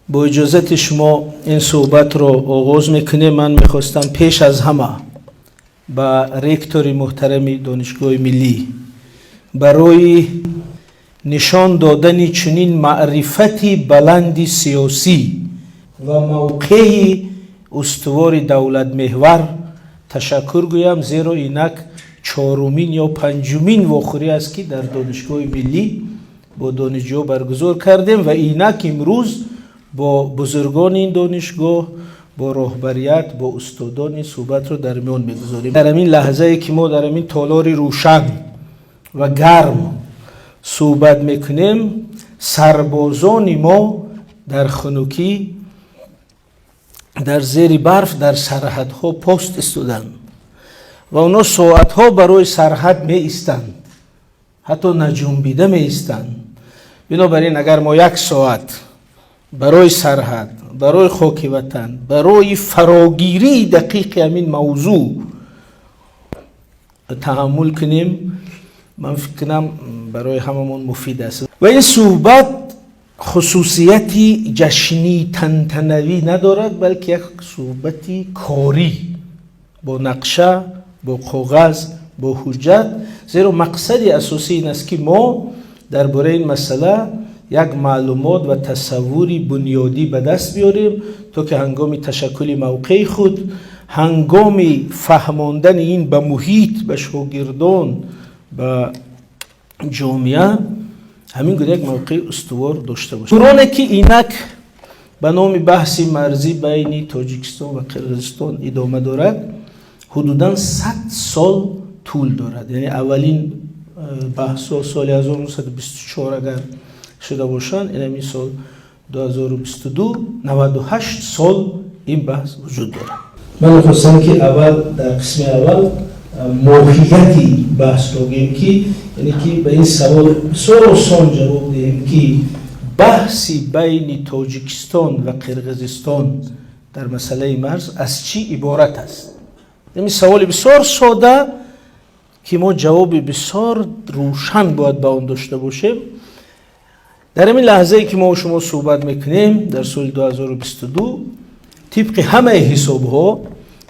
Бо иҷозати шумо ин суҳбатро оғоз мекунем. Ман мехостам пеш аз ҳама ба ректори муҳтарами Донишгоҳи миллӣ барои нишон додани чунин маърифати баланди сиёсӣ ва мавқеи устувори давлатмеҳвар ташаккур гӯям, зеро инак чорумин ё панҷумин вохӯрӣ аст, ки дар Донишгоҳи миллӣ бо донишҷӯ баргузор кардем ва инак имрӯз бо бузургони ин донишгоҳ, бо роҳбарият, бо устодон ин суҳбатро дар миён мегузорем. Дар ҳамин лаҳзае, ки мо дар ҳамин толори рӯшан ва гарм суҳбат мекунем, сарбозони мо дар хунукӣ, дар зери барф, дар сарҳадҳо пост истоданд ва онҳо соатҳо барои сарҳад меистанд, ҳатто наҷунбида меистанд. Бинобар ин, агар мо як соат барои сарҳад, барои хоки ватан, барои фарогирии дақиқи ҳамин мавзӯъ таҳаммул кунем, ман фикр кунам, барои ҳамамон муфид аст. Ва ин суҳбат хусусияти ҷашнӣ, тантанавӣ надорад, балки як суҳбати корӣ, бо нақша, бо коғаз, бо ҳуҷҷат, зеро мақсади асосӣ ин аст, ки мо дар бораи ин масъала як маълумот ва тасаввури бунёдӣ ба даст биёрем, то ки ҳангоми ташаккули мавқеи худ, ҳангоми фаҳмондани ин ба муҳит, ба шогирдон, ба ҷомеа, ҳамин гуна як мавқеи устувор дошта бошем. Буҳроне, ки инак ба номи баҳси марзӣ байни Тоҷикистон ва Қирғизистон идома дорад, ҳудудан 100 сол тӯл дорад. Яъне аввалин баҳсҳо соли 1924 агар шуда бошанд, инами сол 2022, 98 сол ин баҳс вуҷуд дорад. Ман мехостам, ки аввал, дар қисми аввал, моҳияти баҳсро гӯем, ки яъне ки ба ин савол бисёр осон ҷавоб диҳем, ки баҳси байни Тоҷикистон ва Қирғизистон дар масъалаи марз аз чӣ иборат аст. Ин саволи бисёр сода, ки мо ҷавоби бисёр рӯшан бояд ба он дошта бошем. Дар ҳамин лаҳзае, ки мо шумо суҳбат мекунем, дар соли 2022, тибқи ҳамаи ҳисобҳо,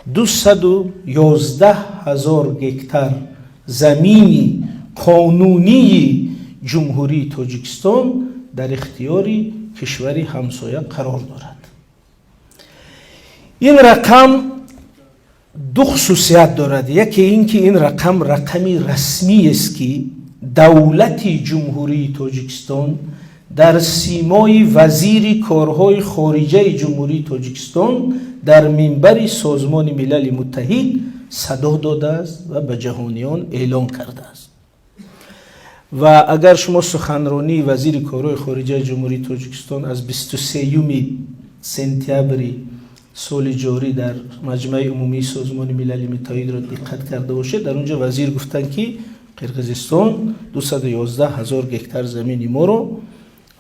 211 ҳазор гектар замини қонунии Ҷумҳурии Тоҷикистон дар ихтиёри кишвари ҳамсоя қарор дорад. Ин рақам ду хусусият дорад. Яке ин ки ин рақам рақами расмиест, ки давлати Ҷумҳурии Тоҷикистон дар симои вазири корҳои хориҷаи Ҷумҳурии Тоҷикистон дар минбари Созмони Милали Муттаҳид садо додааст ва ба ҷаҳониён эълон кардааст. Ва агар шумо суханронии вазири корҳои хориҷаи Ҷумҳурии Тоҷикистон аз 23 сентябри соли ҷорӣ дар Маҷмаи Умумии Созмони Милали Муттаҳидро диққат карда бошед, дар он ҷо вазир гуфтанд, ки Қирғизистон 211 ҳазор гектар замини моро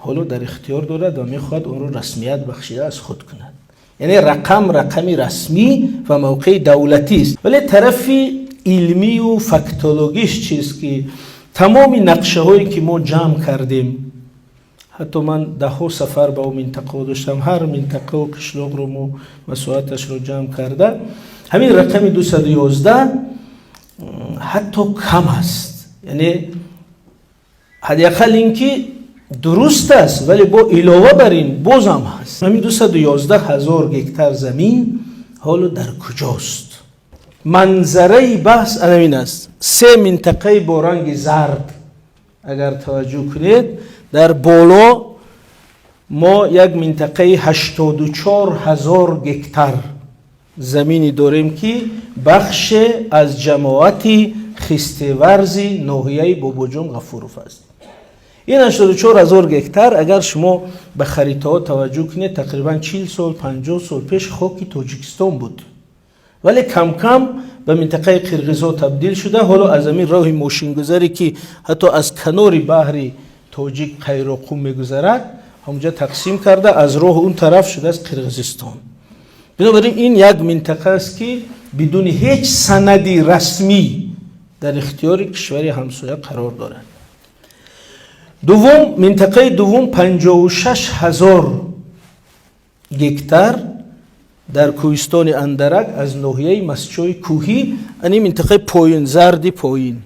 ҳоло дар ихтиёр дорад ва мехоҳад онро расмият бахшида аз худ кунад. Яъне рақам рақами расмӣ ва мавқеи давлатист. Вале тарафи илмию фактологиш чист, ки тамоми нақшаҳое, ки мо ҷамъ кардем, ҳатто ман даҳҳо сафар ба он минтақаҳо доштам, ҳар минтақаву қишлоқро мо масоҳаташро ҷамъ карда, ҳамин рақами 211 ҳатто кам аст. Яъне ҳадди ақал ин ки дуруст аст, вале бо илова бар ин бозам ҳаст. Ҳамин 211 ҳазор гектар замин ҳоло дар куҷост? Манзараи баҳс анамин аст: се минтақаи бо ранги зард. Агар таваҷҷӯҳ кунед, дар боло мо як минтақаи 84 ҳазор гектар заминӣ дорем, ки бахше аз ҷамоати Хистеварзи ноҳияи Бобоҷон Ғафуров аст. Ин 84 ҳазор гектар, агар шумо ба харитаҳо таваҷҷӯҳ кунед, тақрибан 40 сол, 50 сол пеш хоки Тоҷикистон буд, вале камкам ба минтақаи қирғизҳо табдил шуда. Ҳоло аз ҳамин роҳи мошингузаре, ки ҳатто аз канори баҳри Тоҷик, Қайроқум, мегузарад, ҳамонҷа тақсим карда, аз роҳ он тараф шудааст Қирғизистон. Бинобар ин, ин як минтақа аст, ки бидуни ҳеҷ санади расмӣ дар ихтиёри кишвари ҳамсоя қарор дорад. Дуввум, минтақаи дуввум 56 ҳазор гектар дар кӯҳистони Андарак аз ноҳияи Мастчои Кӯҳӣ, ани минтақаи поин, зарди поин.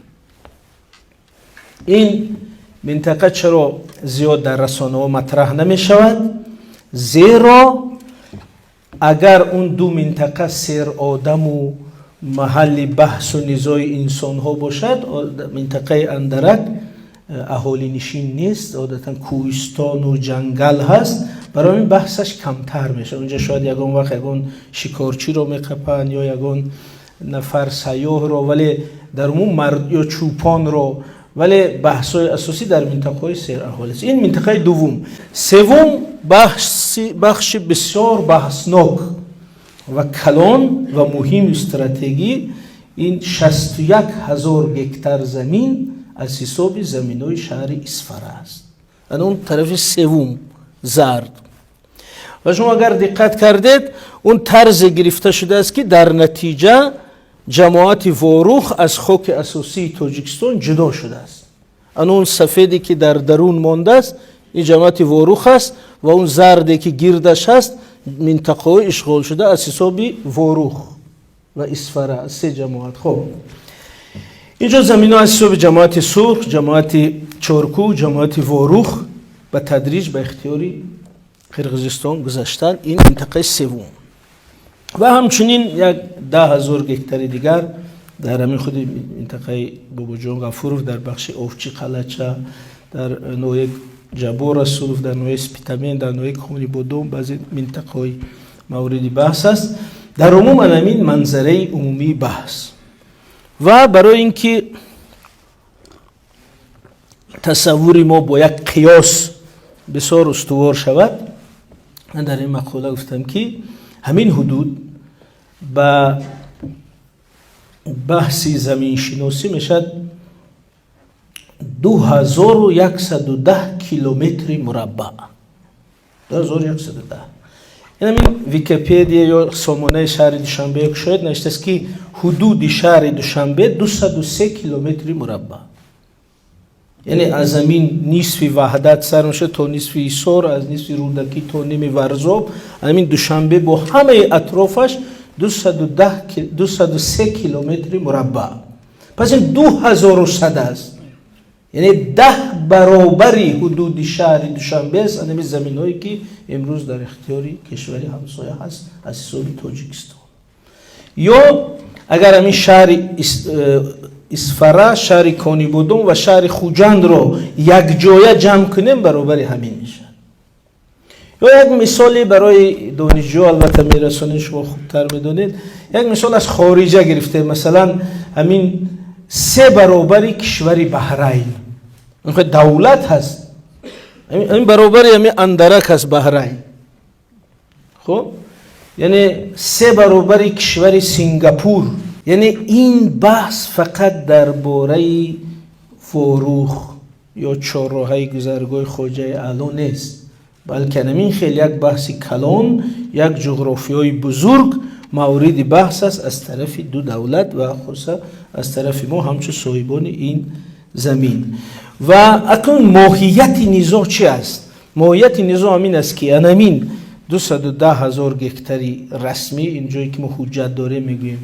Ин минтақа чаро зиёд дар расонаҳо матраҳ намешавад? Зеро агар он ду минтақа серодаму маҳалли баҳсу низои инсонҳо бошад, минтақаи Андарак аҳолинишин нест, одатан кӯҳистону ҷангал ҳаст, барои ин баҳсаш камтар мешавад. Унҷа шояд ягон вақт ягон шикорчиро меқапанд ё ягон нафар сайёҳро, вале дар умум мард ё чӯпонро, вале баҳсҳои асосӣ дар минтақаҳои сераҳолист. Ин минтақаи дуввум. Севум, бахши бисёр баҳснок ва калон ва муҳими стратегӣ, ин 61 000 гектар замин аз ҳисоби заминҳои шаҳри Исфара аст, ана он тарафи севум, зард. Ва шумо агар диққат кардед, он тарзе гирифта шудааст, ки дар натиҷа ҷамоати Ворух аз хоки асосии Тоҷикистон ҷудо шудааст. Ана он сафеде, ки дар дарун мондааст, ин ҷамоати Ворух аст ва он зарде, ки гирдаш ҳаст, минтақаҳои ишғолшуда аз ҳисоби Ворух ва Исфара, се ҷамоат. Хоб, инҷо заминҳо аз ҳисоби ҷамоати Сурх, ҷамоати Чоркӯ, ҷамоати Ворух ба тадриҷ ба ихтиёри Қирғизистон гузаштанд. Ин минтақаи севум. Ва ҳамчунин як 10 000 гектари дигар дар ҳамин худи минтақаи Бобоҷон Ғафуров, дар бахши Овчи Қалача, дар ноҳияи Ҷаббор Расулов, дар ноҳияи Спитамен, дар ноҳияи Конибодом баъзе минтақаҳои мавриди баҳс аст. Дар умум ҳамин манзараи умумии баҳс. Ва барои ин ки тасаввури мо бо як қиёс бисёр устувор шавад, ман дар ин мақола гуфтам, ки ҳамин ҳудуд ба баҳси заминшиносӣ мешавад 2110 километри мураббаъ, 2110. Ин ҳамин Википедия ё сомонаи шаҳри Душанбе шояд навиштааст, ки ҳудуди шаҳри Душанбе 203 километри мураббаъ, яъне аз замин нисфи Ваҳдат сар мешавад то нисфи Ҳисор, аз нисфи Рӯдакӣ то ними Варзоб. Ҳамин Душанбе бо ҳамаи атрофаш 203 километри мураббаъ. Пас ин 2100 аст, яъне 10 баробари ҳудуди шаҳри Душанбе аст анами заминҳое, ки имрӯз дар ихтиёри кишвари ҳамсоя ҳаст аз ҳисоби Тоҷикистон. Ё агар ҳамин шаҳри Исфара, шаҳри Конибодом ва шаҳри Хуҷандро якҷоя ҷамъ кунем, баробари ҳамин мешавад. Ё як мисоле барои донишҷӯ албатта мерасонем, шумо хубтар медонед, як мисол аз хориҷа гирифтем. Масалан, ҳамин се баробари кишвари Баҳрайн давлат ҳаст, ин баробари ҳамин Андарак ҳаст Баҳрайн. Хуб, яъне се баробари кишвари Сингапур. Яъне ин баҳс фақат дар бораи Ворух ё чорроҳаи гузаргоҳи Хоҷаи Аъло нест, балки ҳамин хел як баҳси калон, як ҷуғрофиёи бузург мавриди баҳс аст аз тарафи ду давлат ва хусуса аз тарафи мо ҳамчун соҳибони ин замин. Ва акнун моҳияти низоъ чи аст? Моҳияти низоъ ҳамин аст, ки анамин 210 000 гектари расмӣ, ин ҷое ки мо ҳуҷҷат дорем мегӯем,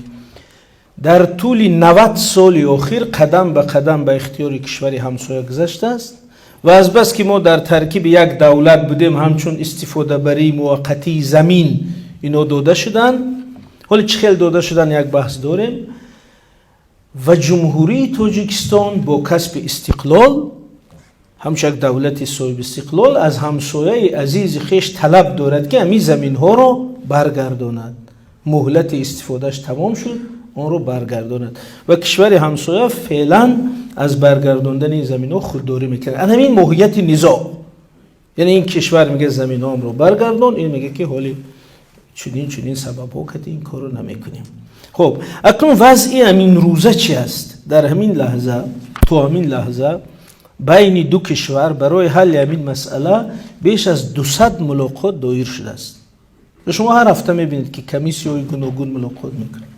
дар тӯли 90 соли охир қадам ба қадам ба ихтиёри кишвари ҳамсоя гузаштааст. Ва азбаски мо дар таркиби як давлат будем, ҳамчун истифодабарии муваққатии замин ино дода шуданд. Ҳоли чӣ хел дода шудан, як баҳс дорем. Ва Ҷумҳурии Тоҷикистон бо касби истиқлол, ҳамчун як давлати соҳибистиқлол, аз ҳамсояи азизи хеш талаб дорад, ки ҳамин заминҳоро баргардонад. Муҳлати истифодааш тамом шуд, онро баргардонад. Ва кишвари ҳамсоя феълан аз баргардондани ин заминҳо худдорӣ мекунад. Ан ҳамин моҳияти низоъ. Яъне ин кишвар мега: «Заминҳоамро баргардон», ин мега, ки ҳоли чунин чунин сабабҳо кати ин корро намекунем. Хуб, акнун вазъи ҳамин рӯза чи аст? Дар ҳамин лаҳза, то ҳамин лаҳза байни ду кишвар барои ҳалли ҳамин масъала беш аз 200 мулоқот доир шудааст. Шумо ҳар ҳафта мебинед, ки комиссияҳои гуногун мулоқот мекунад.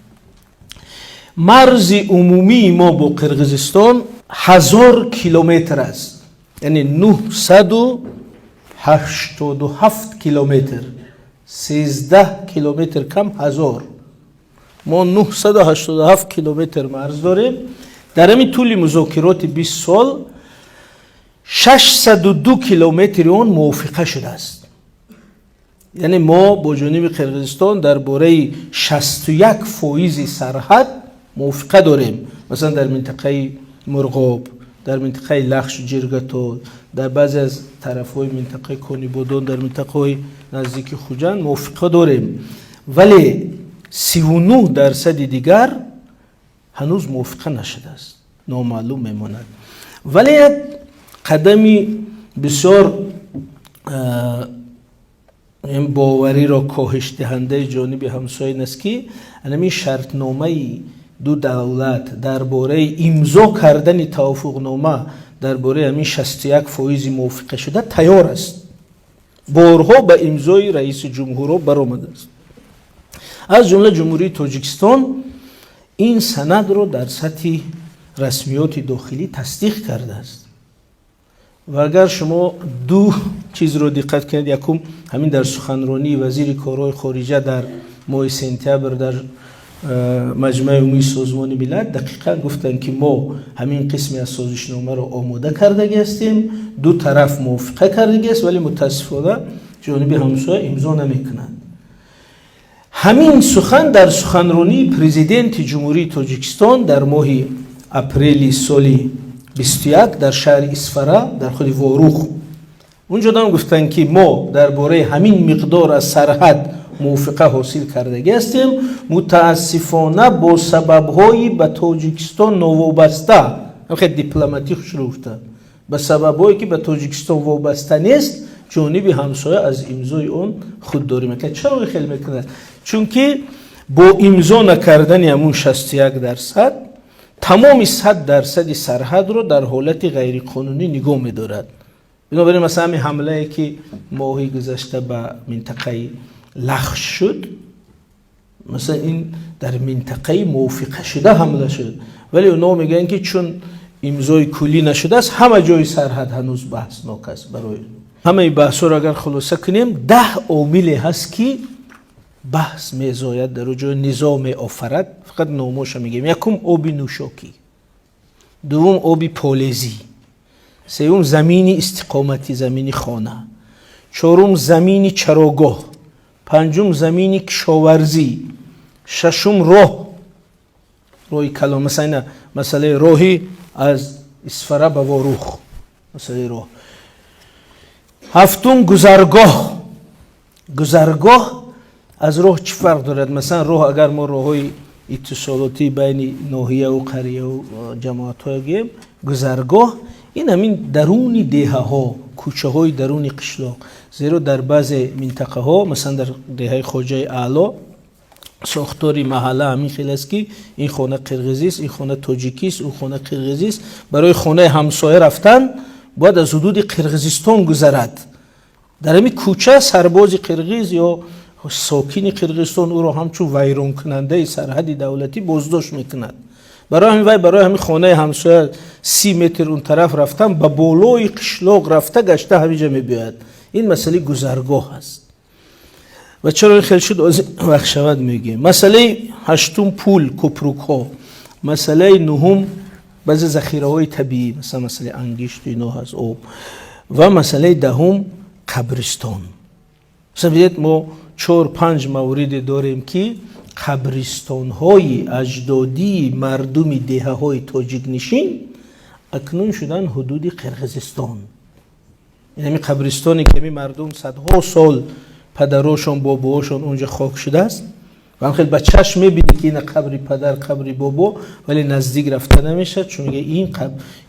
Марзи умумии мо бо Қирғизистон 1000 километр аст, яъне 987 километр. 13 километр кам 1000. Мо 987 километр марз дорем. Дар ҳамин тӯли музокироти 20 сол 602 километри он мувофиқа шудааст. Яъне мо бо ҷониби Қирғизистон дар бораи 61% сарҳад мувофиқа дорем. Масалан, дар минтақаи Мурғоб, дар минтақаи Лахш, Ҷиргатол, дар баъзе аз тарафҳои минтақаи Конибодон, дар минтақаҳои наздики Хуҷанд мувофиқа дорем, вале 39% дигар ҳанӯз мувофиқа нашудааст, номаълум мемонад. Вале як қадами бисёр ин бовариро коҳишдиҳандаи ҷониби ҳамсоя ин аст, ки анамин шартномаи ду давлат дар бораи имзо кардани тавофуқнома дар бораи ҳамин 61% мувофиқа шуда тайёр аст, борҳо ба имзои раиси ҷумҳурҳо баромадааст. Аз ҷумла Ҷумҳурии Тоҷикистон ин санадро дар сатҳи расмиёти дохилӣ тасдиқ кардааст. Ва агар шумо ду чизро диққат кунед, якум, ҳамин дар суханронии вазири корҳои хориҷа дар моҳи сентябр дар Маҷмаи умумии Созмони Милал дақиқан гуфтанд, ки мо ҳамин қисме аз созишномаро омода кардагӣ ҳастем, ду тараф мувофиқа кардагӣ аст, вале мутаассифона ҷониби ҳамсоя имзо намекунад. Ҳамин сухан дар суханронии президенти Ҷумҳурии Тоҷикистон дар моҳи апрели соли 21 дар шаҳри Исфара, дар худи Ворух, унҷо дам гуфтанд, ки мо дар бораи ҳамин миқдор аз сарҳад мувофиқа ҳосил кардагӣ ҳастем, мутаассифона бо сабабҳои ба Тоҷикистон новобаста, хеле дипломатӣ хушрӯ гуфтанд, ба сабабҳое ки ба Тоҷикистон вобаста нест, ҷониби ҳамсоя аз имзои он худдорӣ мекунад. Чаро хел мекунад? Чунки бо имзо накардани ҳамун 61% тамоми 100% сарҳадро дар ҳолати ғайриқонунӣ нигоҳ медорад. Бинобар ин, масалан, ҳамин ҳамлае, ки моҳи гузашта ба минтақаи Лахш шуд, масалан, ин дар минтақаи мувофиқашуда ҳамла шуд, вале онҳо мегӯянд, ки чун имзои куллӣ нашудааст, ҳама ҷои сарҳад ҳанӯз баҳснок аст. Барои ҳамаи баҳсҳоро агар хулоса кунем, 10 омиле ҳаст, ки баҳс мезояд, дар ҷои низоъ меофарад. Фақат номоша мегӯем: якум, оби нӯшокӣ, дуввум, оби полезӣ, сеюм, замини истиқоматӣ, замини хона, чорум, замини чарогоҳ, панҷум, замини кишоварзӣ, шашум, роҳ, роҳи калон, масалан, масъалаи роҳи аз Исфара ба Ворух, масъалаи роҳ, ҳафтум, гузаргоҳ. Гузаргоҳ аз роҳ чӣ фарқ дорад? Масалан, роҳ, агар мо роҳҳои иттисолотӣ байни ноҳияву қарияву ҷамоатҳо гӯем, гузаргоҳ ин ҳамин даруни деҳаҳо, кӯчаҳои даруни қишлоқ. Зеро дар баъзе минтақаҳо, масалан, дар деҳаи Хоҷаи Аъло, сохтори маҳалла ҳамин хел аст, ки ин хона қирғизист, ин хона тоҷикист, он хона қирғизист. Барои хонаи ҳамсоя рафтан бояд аз ҳудуди Қирғизистон гузарад. Дар ҳамин кӯча сарбози қирғиз ё сокини Қирғизистон ӯро ҳамчун вайронкунандаи сарҳади давлатӣ боздошт мекунад. Барои ҳамин вай барои ҳамин хонаи ҳамсоя 30 метр он тараф рафтан ба болои қишлоқ рафта, гашта, ҳаминҷа мебиёяд. Ин масъалаи гузаргоҳ аст. Ва чаро ин хел шуд, вақт шавад, мегӯем. Масъалаи ҳаштум, пул, купрукҳо. Масъалаи нуҳум, баъзе захираҳои табиӣ, масалан, масъалаи ангишту ино ҳаст, об. Ва масъалаи даҳум, қабристон. Масалан, бидед, мо чор панҷ мавриде дорем, ки қабристонҳои аҷдодии мардуми деҳаҳои тоҷикнишин акнун шуданд ҳудуди Қирғизистон. Ин ҳамин қабристоне, ки ҳамин мардум садҳо сол падарошон, бобоҳошон онҷа хок шудааст ва ҳам хел ба чашм мебинӣ, ки ина қабри падар, қабри бобо, вале наздик рафта намешавад, чун мега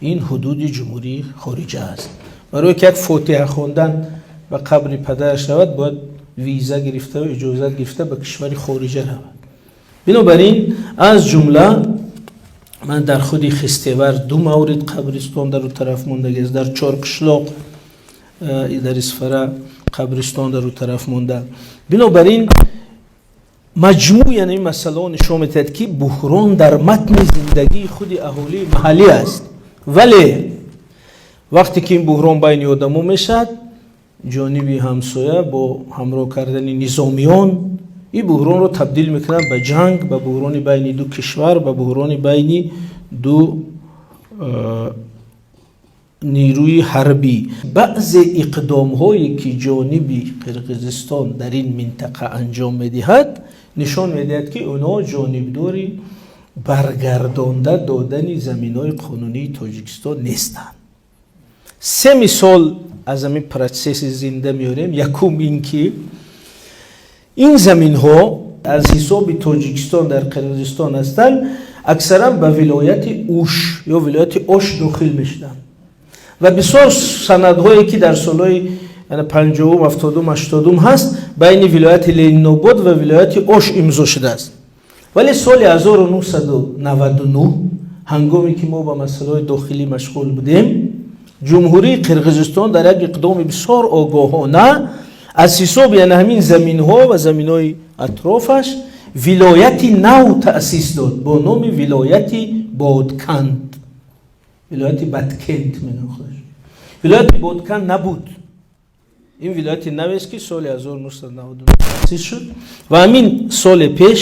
ин ҳудуди ҷумҳурии хориҷа аст. Барое ки як фотиҳа хондан ба қабри падараш равад, бояд виза гирифта, иҷозат гирифта ба кишвари хориҷа равад. Бинобар ин, аз ҷумла ман дар худи Хистевар ду маврид қабристон дар у тараф мондагиаст, дар Чорқишлоқ дар Исфара қабристон дар у тараф монда. Бинобар ин, маҷмӯъ яъне ин масъалаҳо нишон медиҳад, ки буҳрон дар матни зиндагии худи аҳолии маҳаллӣ аст. Вале вақте ки ин буҳрон байни одамо мешавад. Ҷониби ҳамсоя бо ҳамроҳ кардани низомиён ин буҳронро табдил мекунад ба ҷанг, ба буҳрони байни ду кишвар, ба буҳрони байни ду нерӯи ҳарбӣ. Баъзе иқдомҳое, ки ҷониби Қирғизистон дар ин минтақа анҷом медиҳад, нишон медиҳад, ки онҳо ҷонибдори баргардонда додани заминҳои қонунии Тоҷикистон нестанд. Се мисол аз ҳамин процесси зинда меорем. Якум ин ки ин заминҳо аз ҳисоби Тоҷикистон дар Қирғизистон ҳастанд, аксаран ба вилояти Уш ё вилояти Ош дохил мешуданд ва бисёр санадҳое, ки дар солҳои 50-ум, 70-ум, 80-ум ҳаст, байни вилояти Ленинобод ва вилояти Ош имзо шудааст. Вале соли 1999, ҳангоме ки мо ба масъалаҳои дохилӣ машғул будем, Ҷумҳурии Қирғизистон дар як иқдоми бисёр огоҳона аз ҳисоби яна ҳамин заминҳо ва заминҳои атрофаш вилояти нав таъсис дод бо номи вилояти Бодканд, вилояти Баткент менохташ. Вилояти Бодканд набуд, ин вилояти навест, ки соли 1999 таъсис шуд. Ва ҳамин соли пеш,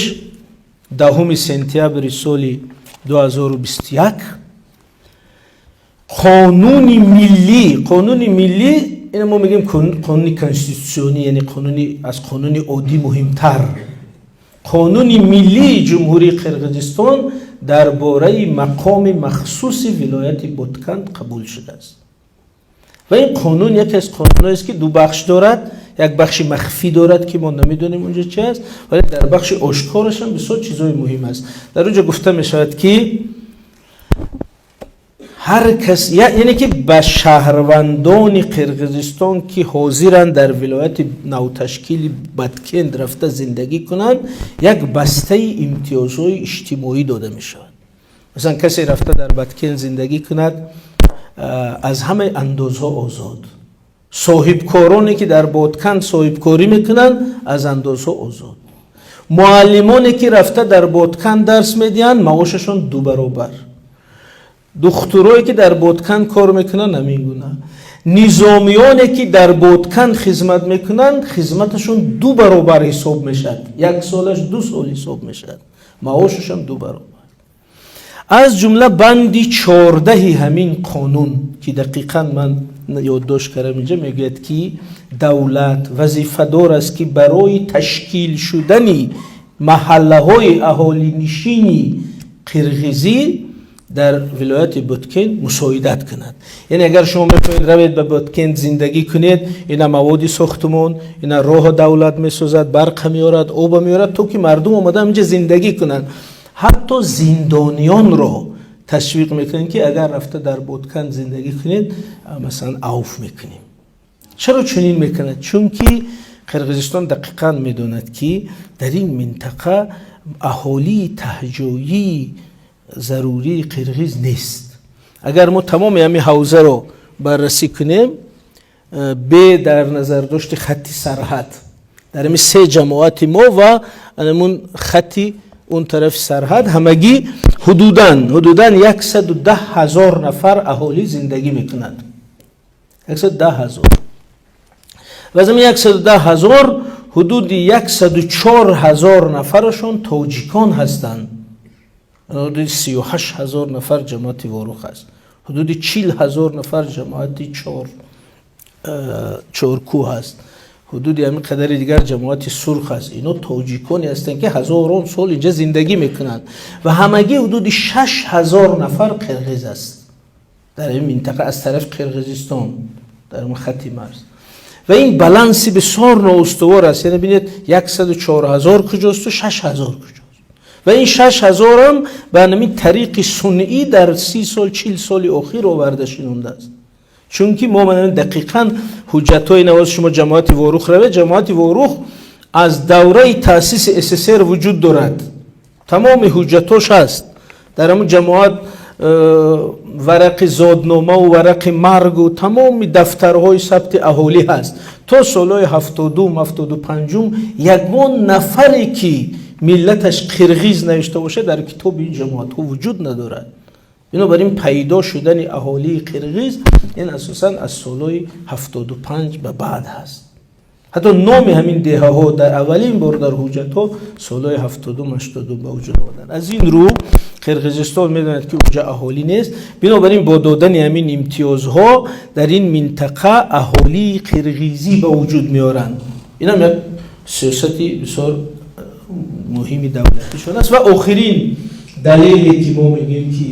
10 сентябри соли 2021, қонуни миллӣ, қонуни миллӣ, ина мо мегӯем қонуни конститутсионӣ, яъне қонуни аз қонуни оддӣ муҳимтар, қонуни миллии Ҷумҳурии Қирғизистон дар бораи мақоми махсуси вилояти Ботканд қабул шудааст. Ва ин қонун яке аз қонунҳоест, ки ду бахш дорад. Як бахши махфӣ дорад, ки мо намедонем унҷо чи аст, вале дар бахши ошкорашам бисёр чизҳои муҳим аст. Дар унҷо гуфта мешавад, ки ҳар кас, яъне ки ба шаҳрвандони Қирғизистон, ки ҳозиранд дар вилояти навташкили Баткент рафта зиндагӣ кунанд, як бастаи имтиёзҳои иҷтимоӣ дода мешавад. Масалан, касе рафта дар Баткент зиндагӣ кунад, аз ҳамаи андозҳо озод, соҳибкороне, ки дар Ботканд соҳибкорӣ мекунанд, аз андозҳо озод, муаллимоне, ки рафта дар Ботканд дарс медиҳанд, маошашон ду баробар, духтурое, ки дар Ботканд кор мекунанд, ҳамин гуна, низомиёне, ки дар Ботканд хизмат мекунанд, хизматашон ду баробар ҳисоб мешавад, як солаш 2 сол ҳисоб мешавад, маошашон ду баробар. Аз ҷумла банди 14-и ҳамин қонун, ки дақиқан ман ёддошт кардам инҷа, мегӯяд, ки давлат вазифадор аст, ки барои ташкил шудани маҳаллаҳои аҳолинишини қирғизӣ дар вилояти Боткент мусоидат кунад. Яъне агар шумо мехоҳед равед ба Боткент зиндагӣ кунед, ина маводи сохтумон, ина роҳ давлат месозад, барқа меорад, оба меорад, то ки мардум омада инҷа зиндагӣ кунанд. Ҳатто зиндониёнро ташвиқ мекунанд, ки агар рафта дар Ботканд зиндагӣ кунед, масалан, авф мекунем. Чаро чунин мекунад? Чунки Қирғизистон дақиқан медонад, ки дар ин минтақа аҳолии таҳҷоии зарурии қирғиз нест. Агар мо тамоми ҳамин ҳавзаро баррасӣ кунем, бе дар назардошти хатти сарҳад, дар ҳамин се ҷамоати мо ва анамун хатти он тарафи сарҳад ҳамагӣ ҳудудан 110 000 нафар аҳолӣ зиндагӣ мекунад, 110 000. Ва аз ҳамин 110 000 ҳудуди 104 000 нафарашон тоҷикон ҳастанд, ҳудуди 38 000 нафар ҷамоати Ворух аст, ҳудуди 40 000 нафар ҷамоати Чоркӯҳ аст, ҳудуди ҳамин қадари дигар ҷамоати Сурх аст. Ино тоҷиконе ҳастанд, ки ҳазорон сол инҷа зиндагӣ мекунанд. Ва ҳамагӣ ҳудуди 6000 нафар қирғиз аст дар ин минтақа аз тарафи Қирғизистон, дар ин хатти марз. Ва ин баланси бисёр ноустувор аст. Яъне бинед, 104 000 куҷосту 6000 куҷост. Ва ин 6000-ам ба ҳамин тариқи сунъӣ дар 30 сол, 40 соли охир оварда шинондааст. Чунки мо дақиқан ҳуҷҷатҳои навоз, шумо ҷамоати Ворух равед, ҷамоати Ворух аз давраи таъсиси СССР вуҷуд дорад, тамоми ҳуҷҷатош ҳаст. Дар ҳамун ҷамоат варақи зодномаву варақи маргу тамоми дафтарҳои сабти аҳолӣ ҳаст. То солҳои 70-ум, 75-ум ягон нафаре, ки миллаташ қирғиз навишта бошад, дар китоби ин ҷамоатҳо вуҷуд надорад. Бинобар ин, пайдо шудани аҳолии қирғиз ин асосан аз солҳои 75 ба баъд ҳаст. Ҳатто номи ҳамин деҳаҳо дар аввалин бор дар ҳуҷҷатҳо солҳои 70, 80 ба вуҷуд омаданд. Аз ин рӯ, Қирғизистон медонад, ки уҷа аҳолӣ нест. Бинобар ин, бо додани ҳамин имтиёзҳо дар ин минтақа аҳолии қирғизӣ ба вуҷуд меоранд. Инам як сиёсати бисёр муҳими давлатишон аст. Ва охирин далеле, ки мо мегӯем, ки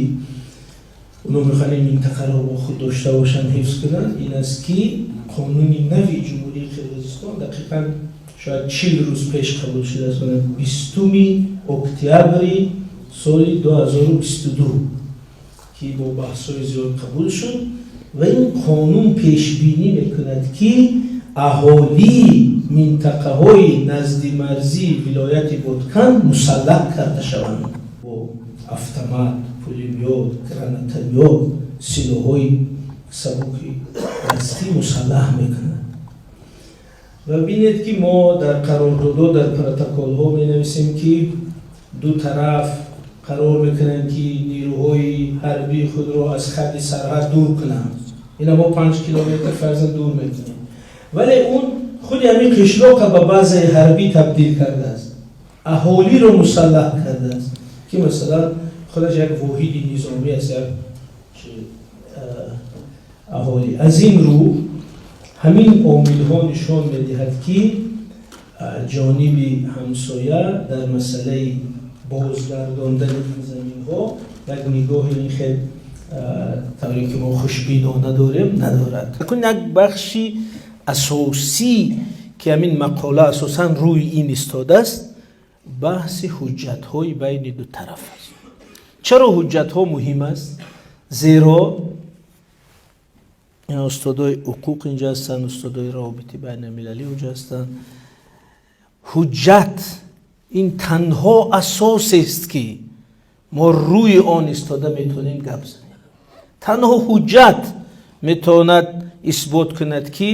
оно мехоҳанд ин минтақаро бо худ дошта бошанд, ҳифз кунанд, ин аст, ки қонуни нави Ҷумҳурии Қирғизистон дақиқан шояд 40 рӯз пеш қабул шудааст, 20-уми октябри соли 2022, ки бо баҳсҳои зиёд қабул шуд. Ва ин қонун пешбинӣ мекунад, ки аҳолии минтақаҳои наздимарзии вилояти Боткан мусаллаҳ карда шаванд бо автомат, пулемёт, гранатомёт, силоҳҳои сабуки дастӣ мусаллаҳ мекунад. Ва бинед, ки мо дар қарордодҳо, дар протоколҳо менависем, ки ду тараф қарор мекунанд, ки нерӯҳои ҳарбии худро аз хатти сарҳад дур кунанд. Ина мо 5 километр фарзан дур мекунем, вале он худи ҳамин қишлоқа ба базаи ҳарбӣ табдил кардааст, аҳолиро мусаллаҳ кардааст, ки масалан худаш як воҳиди низомӣ аст, як аҳолӣ. Аз ин рӯ, ҳамин омилҳо нишон медиҳад, ки ҷониби ҳамсоя дар масъалаи бозгардондани ин заминҳо як нигоҳи ин хел, тавре ки мо хушбинона дорем, надорад. Як бахши асосӣ, ки ҳамин мақола асосан рӯи ин истодааст, баҳси ҳуҷҷатҳои байни ду тараф аст. Чаро ҳуҷҷатҳо муҳим аст? Зеро устодои ҳуқуқ инҷа ҳастанд, устодои равобити байналмилалӣ онҷа ҳастанд. Ҳуҷҷат ин танҳо асосест, ки мо рӯи он истода метавонем гап занем. Танҳо ҳуҷҷат метавонад исбот кунад, ки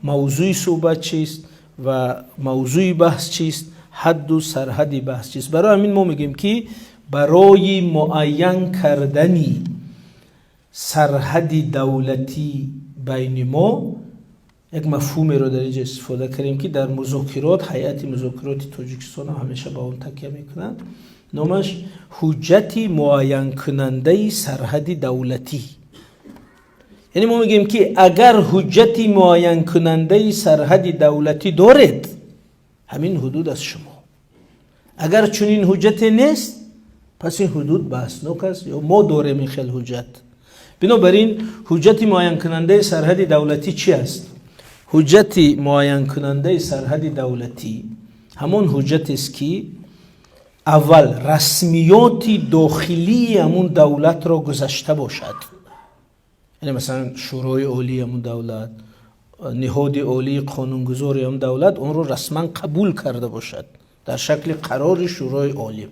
мавзӯи суҳбат чист ва мавзӯи баҳс чист, ҳадду сарҳади баҳс чист. Барои ҳамин мо мегӯем, ки барои муайян кардани сарҳади давлатӣ байни мо як мафҳумеро дар инҷо истифода кардем, ки дар музокирот ҳайати музокироти Тоҷикистон ҳам ҳамеша ба он такя мекунанд. Номаш ҳуҷҷати муайянкунандаи сарҳади давлатӣ. Яъне мо мегӯем, ки агар ҳуҷҷати муайянкунандаи сарҳади давлатӣ доред, ҳамин ҳудуд аз шумо. Агар чунин ҳуҷҷате нест, пас ин ҳудуд баҳснок аст ё мо дорем ин хел ҳуҷҷат. Бинобар ин, ҳуҷҷати муайянкунандаи сарҳади давлатӣ чи аст? Ҳуҷҷати муайянкунандаи сарҳади давлатӣ ҳамон ҳуҷҷатест, ки аввал расмиёти дохилии ҳамун давлатро гузашта бошад, яъне масалан Шӯрои Олии ҳамун давлат, ниҳоди олии қонунгузори ҳамун давлат онро расман қабул карда бошад дар шакли қарори Шӯрои Олӣ.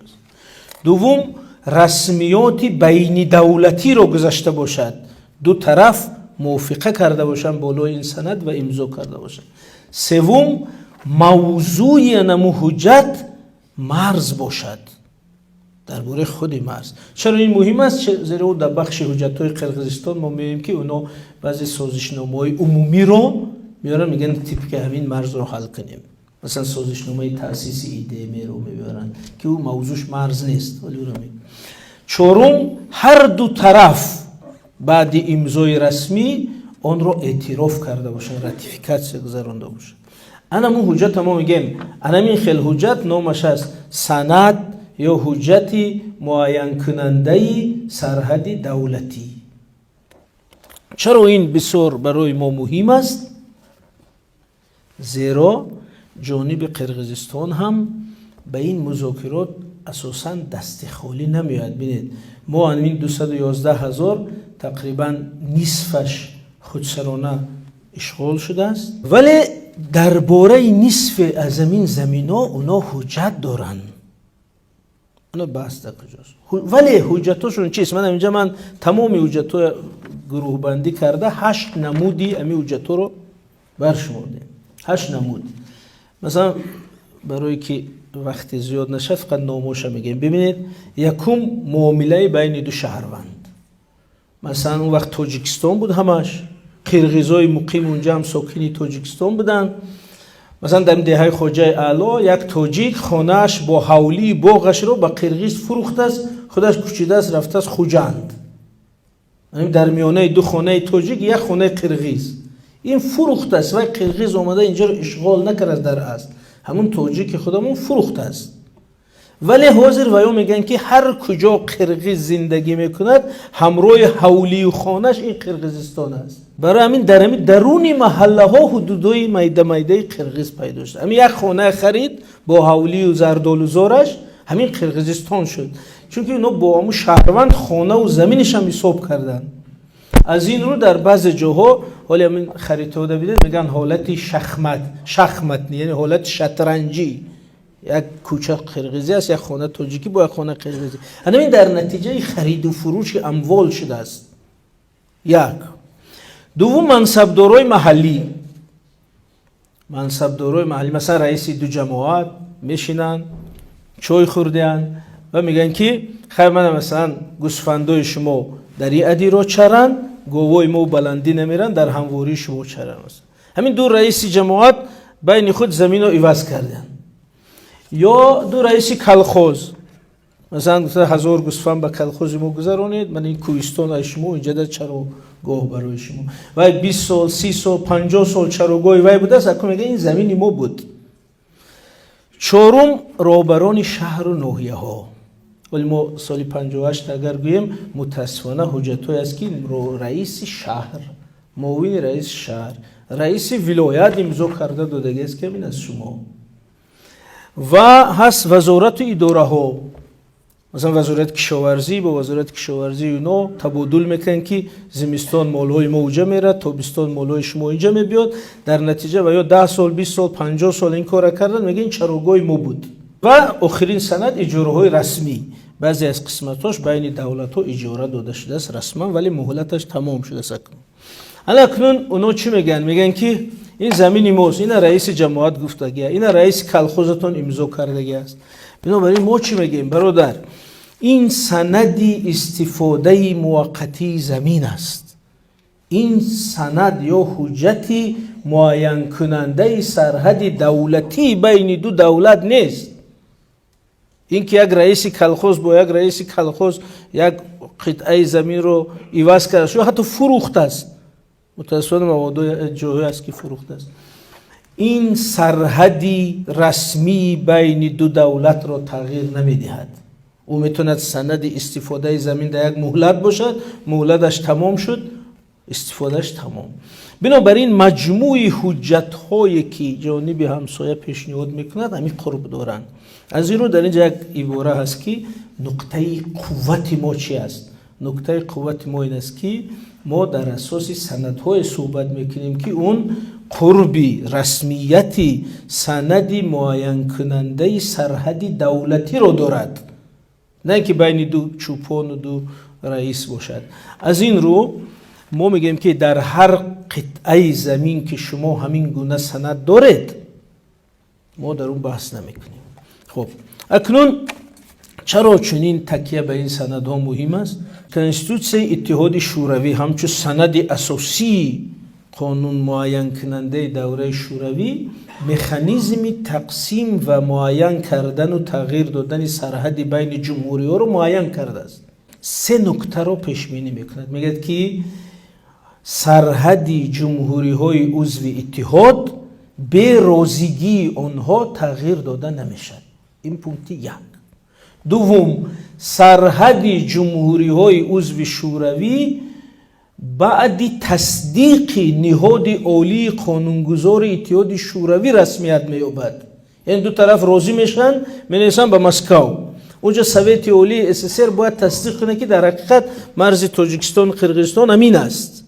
Дуввум, расмиёти байнидавлатиро гузашта бошад, ду тараф мувофиқа карда бошанд болои ин санад ва имзо карда бошанд. Севум, мавзӯи анаму ҳуҷҷат марз бошад, дар бораи худи марз. Чаро ин муҳим аст? Зеро дар бахши ҳуҷҷатҳои Қирғизистон мо мебинем, ки оно баъзе созишномаҳои умумиро меоранд, мегӯянд, тибқи ҳамин марзро ҳал кунем. Масалан, созишномаи таъсиси ИДМ-ро мебаранд, ки ӯ мавзӯш марз нест, вале ӯро. Чорум, ҳар ду тараф баъди имзои расмӣ онро эътироф карда бошанд, ратификатсия гузаронда бошанд. Анамун ҳуҷҷата мо мегӯем, анамин хел ҳуҷҷат номаш аст санад ё ҳуҷҷати муайянкунандаи сарҳади давлатӣ. Чаро ин бисёр барои мо муҳим аст? Зеро ҷониби Қирғизистон ҳам ба ин музокирот асосан дасти холӣ намеояд. Бинед, мо ҳамин 211 ҳазор, тақрибан нисфаш худсарона ишғол шудааст, вале дар бораи нисфе аз ҳамин замино оно ҳуҷҷат доранд. Оно баҳс дар куҷост? Вале ҳуҷҷатҳошон чист? Ман инҷа ман тамоми ҳуҷҷатҳо гурӯҳбандӣ карда, ҳашт намуди ҳамин ҳуҷҷатҳоро баршумордем, ҳашт намуд. Масалан, барое ки вақти зиёд нашад, фақат номоша мегӯем. Бибинед, якум, муомилаи байни ду шаҳрванд. Масалан, он вақт Тоҷикистон буд ҳамаш, қирғизои муқим унҷа ҳам сокини Тоҷикистон буданд. Масалан, дар деҳаи Хоҷаи Аъло як тоҷик хонааш бо ҳавлии боғашро ба қирғиз фурӯхтааст, худаш кӯчидааст, рафтааст Хуҷанд. Дар миёнаи ду хонаи тоҷик як хонаи қирғиз ин фурӯхтааст. Вай қирғиз омада инҷаро ишғол накардааст, дар асл ҳамун тоҷики худамон фурӯхтааст. Вале ҳозир ваё мегӯянд, ки ҳар куҷо қирғиз зиндагӣ мекунад, ҳамроҳи ҳавлию хонаш ин Қирғизистон аст. Барои ҳамин дар ҳамин даруни маҳаллаҳо ҳудудҳои майда майдаи қирғиз пайдо шуд. Ҳамин як хона харид бо ҳавлию зардолузораш, ҳамин Қирғизистон шуд, чунки ино бо ҳамун шаҳрванд хонаву заминашам ҳисоб карданд. Аз ин рӯ дар баъзе ҷоҳо, ҳоли ҳамин харитаҳода бидед, мегӯянд ҳолати шахмат, шахмат, яъне ҳолати шатранҷӣ: як кӯча қирғизӣ аст, як хона тоҷикӣ бо як хона қирғизӣ. Ҳамин дар натиҷаи хариду фурӯши амвол шудааст. Як дуввум, мансабдорои маҳаллӣ. Мансабдорои маҳаллӣ, масалан, раиси ду ҷамоат мешинанд, чой хӯрдеанд ва мегӯянд, ки хайр, мана, масалан, гӯсфандои шумо дар ин адиро чаранд, говои мо баландӣ намеранд, дар ҳамвории шумо чаранд. Ҳамин ду раиси ҷамоат байни худ заминро иваз карданд. Ё ду раиси колхоз, масалан, гуфта: 1000 гӯсфанд ба колхози мо гузаронед, ман ин кӯҳистон аз шумо, инҷада чарогоҳ барои шумо. Вай 20 сол, 30 сол, 50 сол чарогоҳи вай будааст, акун мега: ин замини мо буд. Чорум, роҳбарони шаҳру ноҳияҳо. Вале мо соли 58 агар гӯем, мутаассифона, ҳуҷҷатҳое аст, ки раиси шаҳр, муовини раиси шаҳр, раиси вилоят имзо карда додагиаст, ки ҳамин аз шумо. Ва ҳаст вазорату идораҳо, масалан, вазорати кишоварзӣ бо вазорати кишоварзии ино табодул мекунанд, ки зимистон молҳои мо уҷа мерад, тобистон молҳои шумо инҷа мебиёд. Дар натиҷа ва ё 10 сол, 20 сол, 50 сол ин кора кардан, мега: ин чарогоҳи мо буд. Ва охирин санад, иҷораҳои расмӣ. Баъзе аз қисматҳош байни давлатҳо иҷора дода шудааст расман, вале муҳлаташ тамом шудааст акнун. Ана акнун оно чӣ мегӯянд? Мегӯянд, ки ин замини мост, ина раиси ҷамоат гуфтагия, ина раиси колхозатон имзо кардагӣ аст. Бинобар ин мо чӣ мегӯем? Бародар, ин санади истифодаи муваққатии замин аст. Ин санад ё ҳуҷҷати муайянкунандаи сарҳади давлатии байни ду давлат нест. Ин ки як раиси колхоз бо як раиси колхоз як қитъаи заминро иваз кардааст ё ҳатто фурӯхтааст, мутаассифона, маводои ҷоҳое аст, ки фурӯхтааст, ин сарҳади расмии байни ду давлатро тағйир намедиҳад. Ӯ метавонад санади истифодаи замин дар як муҳлат бошад, муҳлаташ тамом шуд, истифодааш тамом. Бинобар ин маҷмӯи ҳуҷҷатҳое, ки ҷониби ҳамсоя пешниҳод мекунад, ҳамин қурб доранд. Аз ин рӯ дар инҷа як ибора ҳаст, ки нуқтаи қуввати мо чи аст? Нуқтаи қуввати мо ин аст, ки мо дар асоси санадҳое суҳбат мекунем, ки он қурби расмияти санади муайянкунандаи сарҳади давлатиро дорад, на ин ки байни ду чӯпону ду раис бошад. Аз ин рӯ мо мегӯем, ки дар ҳар қитъаи замин, ки шумо ҳамин гуна санад доред, мо дар он баҳс намекунем. Хуб, акнун чаро чунин такя ба ин санадҳо муҳим аст? Конститутсияи Иттиҳоди Шӯравӣ ҳамчун санади асосии қонунмуайянкунандаи давраи Шӯравӣ механизми тақсим ва муайян кардану тағйир додани сарҳади байни ҷумҳуриҳоро муайян кардааст. Се нуктаро пешбинӣ мекунад. Мегӯяд, ки сарҳади ҷумҳуриҳои узви иттиҳод бе розигии онҳо тағйир дода намешавад. Ин пункти як. Дуввум, сарҳади ҷумҳуриҳои узви Шӯравӣ баъди тасдиқи ниҳоди олии қонунгузори Иттиҳоди Шӯравӣ расмият меёбад. Яъне ду тараф розӣ мешаванд, менависанд ба Москав, унҷо Совети Олии СССР бояд тасдиқ кунад, ки дар ҳақиқат марзи Тоҷикистону Қирғизистон ҳамин аст.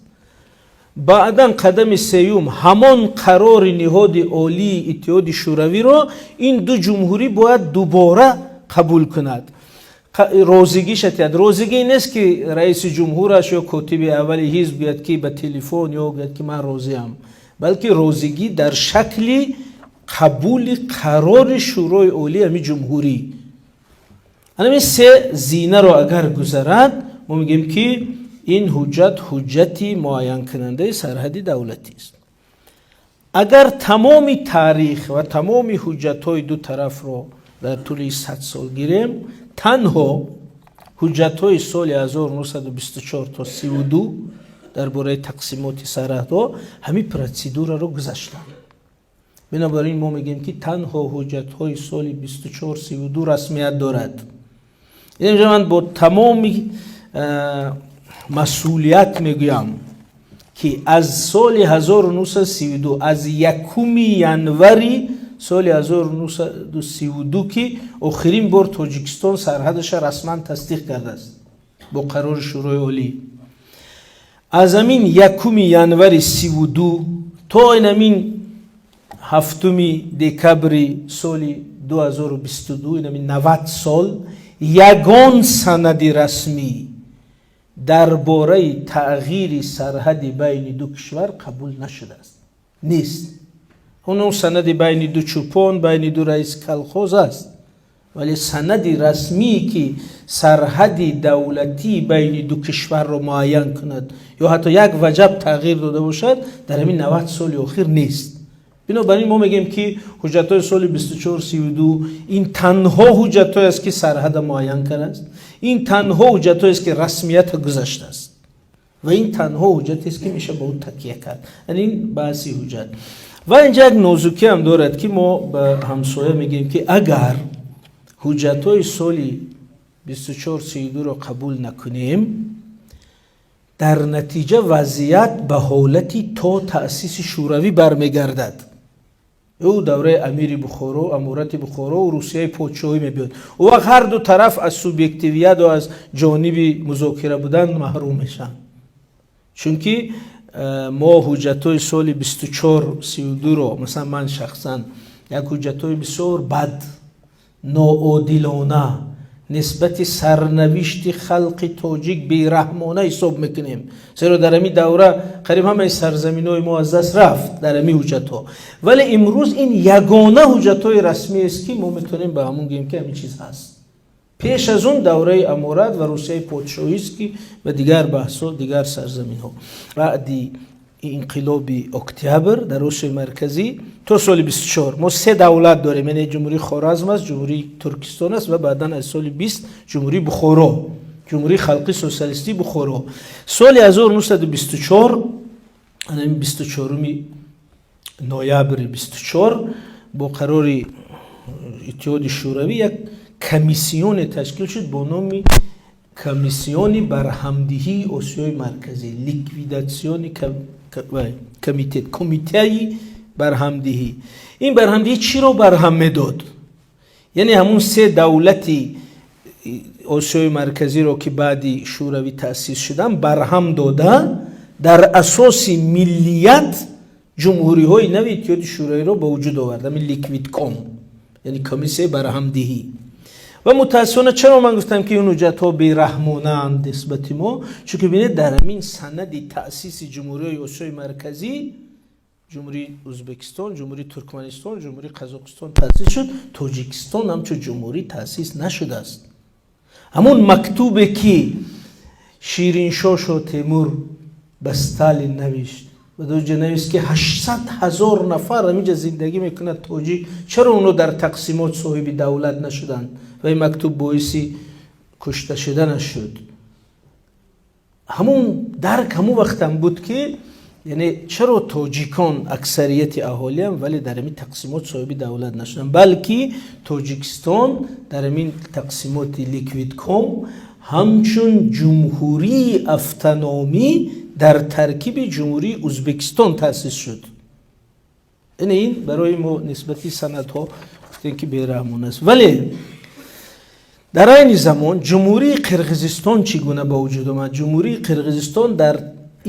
Баъдан қадами сеюм, ҳамон қарори ниҳоди олии Иттиҳоди Шӯравиро ин ду ҷумҳурӣ бояд дубора қабул кунад, розигиша тиҳад. Розигӣ нест, ки раиси ҷумҳураш ё котиби аввали ҳизб гӯяд, ки ба телефон ё гӯяд, ки ман розиам, балки розигӣ дар шакли қабули қарори Шӯрои Олии ҳами ҷумҳурӣ. Ҳамин се зинаро агар гузарад, мо мегӯем, ки Ин ҳуҷҷат ҳуҷҷати муайянкунандаи сарҳади давлатист. Агар тамоми таърих ва тамоми ҳуҷҷатҳои ду тарафро дар тӯли 100 сол гирем, танҳо ҳуҷҷатҳои соли 1924 то 32 дар бораи тақсимоти сарҳадҳо ҳамин процедураро гузаштанд. Бинобар ин мо мегӯем, ки танҳо ҳуҷҷатҳои соли 24-32 расмият дорад. Инҷа ман бо тамоми масъулият мегӯям, ки аз соли 1932, аз 1 январи соли 1932, ки охирин бор Тоҷикистон сарҳадаша расман тасдиқ кардааст бо қарори Шӯрои Олӣ, аз ҳамин 1 январи 32 то ин ҳамин 7 декабри соли 2022, ин ҳамин 90 сол, ягон санади расмӣ дар бораи тағйири сарҳади байни ду кишвар қабул нашудааст, нест. Он санади байни ду чӯпон, байни ду раиси колхоз аст, вале санади расмие, ки сарҳади давлатии байни ду кишварро муайян кунад ё ҳатто як ваҷаб тағйир дода бошад, дар ҳамин 90 соли охир нест. Бинобар ин мо мегӯем, ки ҳуҷҷатҳои соли 24-32 ин танҳо ҳуҷҷатҳое аст, ки сарҳада муайян кардааст, ин танҳо ҳуҷҷатҳоест, ки расмията гузаштааст, ва ин танҳо ҳуҷҷатест, ки меша ба ӯ такя кард. Ин баҳси ҳуҷҷат. Ва инҷа як нозукӣ ҳам дорад, ки мо ба ҳамсоя мегӯем, ки агар ҳуҷҷатҳои соли 24-32-ро қабул накунем, дар натиҷа вазъият ба ҳолати то таъсиси Шӯравӣ бармегардад. Ӯ давраи амири Бухоро, аморати Бухоро, Русияи подшоҳӣ мебиёд. Ӯ вақт ҳар ду тараф аз субъективияту аз ҷониби музокира будан маҳрум мешаванд, чунки мо ҳуҷҷатҳои соли 24-32-ро, масалан, ман шахсан як ҳуҷҷатҳои бисёр бад, ноодилона, нисбати сарнавишти халқи тоҷик бераҳмона ҳисоб мекунем, зеро дар ҳамин давра қариб ҳамаи сарзаминҳои мо аз даст рафт дар ҳамин ҳуҷҷатҳо. Вале имрӯз ин ягона ҳуҷҷатҳои расмиест, ки мо метавонем ба ҳамон гӯем, ки ҳамин чиз ҳаст. Пеш аз он давраи аморат ва Русияи подшоҳист, ки ба дигар баҳсҳо, дигар сарзаминҳо. Баъди инқилоби Октябр дар Осиёи Марказӣ то соли 24 мо се давлат дорем, яъне Ҷумҳурии Хоразм аст, Ҷумҳурии Туркистон аст ва баъдан аз соли 20 Ҷумҳурии Бухоро, Ҷумҳурии Халқи Социалистии Бухоро. Соли 1924, 24 ноябри 24, бо қарори Иттиҳоди Шӯравӣ як комиссионе ташкил шуд бо номи Комиссиони барҳамдиҳии Осиёи Марказӣ, Ликвидационный комитет, Кумитаи барҳамдиҳӣ. Ин барҳамдиҳӣ чиро барҳам медод? Яъне ҳамун се давлати Осиёи Марказиро, ки баъди Шӯравӣ таъсис шуданд, барҳам дода, дар асоси миллият ҷумҳуриҳои нави Иттиҳоди Шӯравиро ба вуҷуд овард. Ҳамин Ликвидком, яъне комиссияи барҳамдиҳӣ. Ва мутаассифона, чаро ман гуфтам, ки ин ҳуҷҷатҳо бераҳмонаанд нисбати мо? Чунки бинед, дар ҳамин санади таъсиси ҷумҳуриҳои Осиёи Марказӣ Ҷумҳурии Ӯзбекистон, Ҷумҳурии Туркманистон, Ҷумҳурии Қазоқистон таъсис шуд, Тоҷикистон ҳамчун ҷумҳурӣ таъсис нашудааст. Ҳамун мактубе, ки Шириншоҳ Шотемур ба Сталин навишт ва дар навист, ки 800 000 нафар ҳаминҷа зиндагӣ мекунад тоҷик, чаро онҳо дар тақсимот соҳиби давлат нашуданд? Ва ин мактуб боиси кушта шуданаш шуд. Ҳамун дарк ҳамун вақтам буд, ки яъне чаро тоҷикон аксарияти аҳолиам, вале дар ҳамин тақсимот соҳиби давлат нашуданд, балки Тоҷикистон дар ҳамин тақсимоти Ликвидком ҳамчун ҷумҳурии автономӣ дар таркиби Ҷумҳурии Ӯзбекистон таъсис шуд. Яъне ин барои мо нисбати санадҳо гуфтем, ки бераҳмон аст. Вале дар айни замон Ҷумҳурии Қирғизистон чӣ гуна ба вуҷуд омад? Ҷумҳурии Қирғизистон дар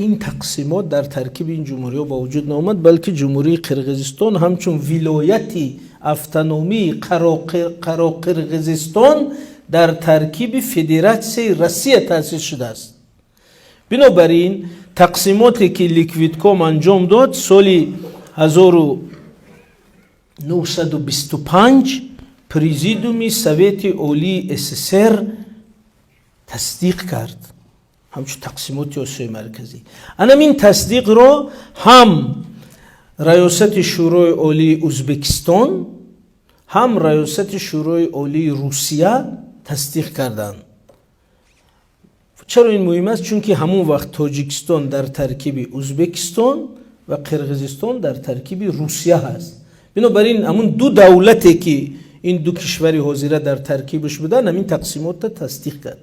ин тақсимот дар таркиби ин ҷумҳуриҳо ба вуҷуд наомад, балки Ҷумҳурии Қирғизистон ҳамчун вилояти автономии Қароқирғизистон дар таркиби Федератсияи Россия таъсис шудааст. Бинобар ин тақсимоте, ки Ликвидком анҷом дод, соли 1925 Президиуми Совети Олии СССР тасдиқ кард. Ҳамчун тақсимоти Осиёи Марказӣ. Анам ин тасдиқро ҳам Раёсати Шӯрои Олии Узбекистон, ҳам Раёсати Шӯрои Олии Русия тасдиқ карданд. Чаро ин муҳим аст? Чунки ҳамон вақт Тоҷикистон дар таркиби Узбекистон ва Қирғизистон дар таркиби Русия ҳаст. Бинобар ин ҳамун ду давлате, ки ин ду кишвари ҳозира дар таркибаш буданд, ҳамин тақсимотро тасдиқ кард.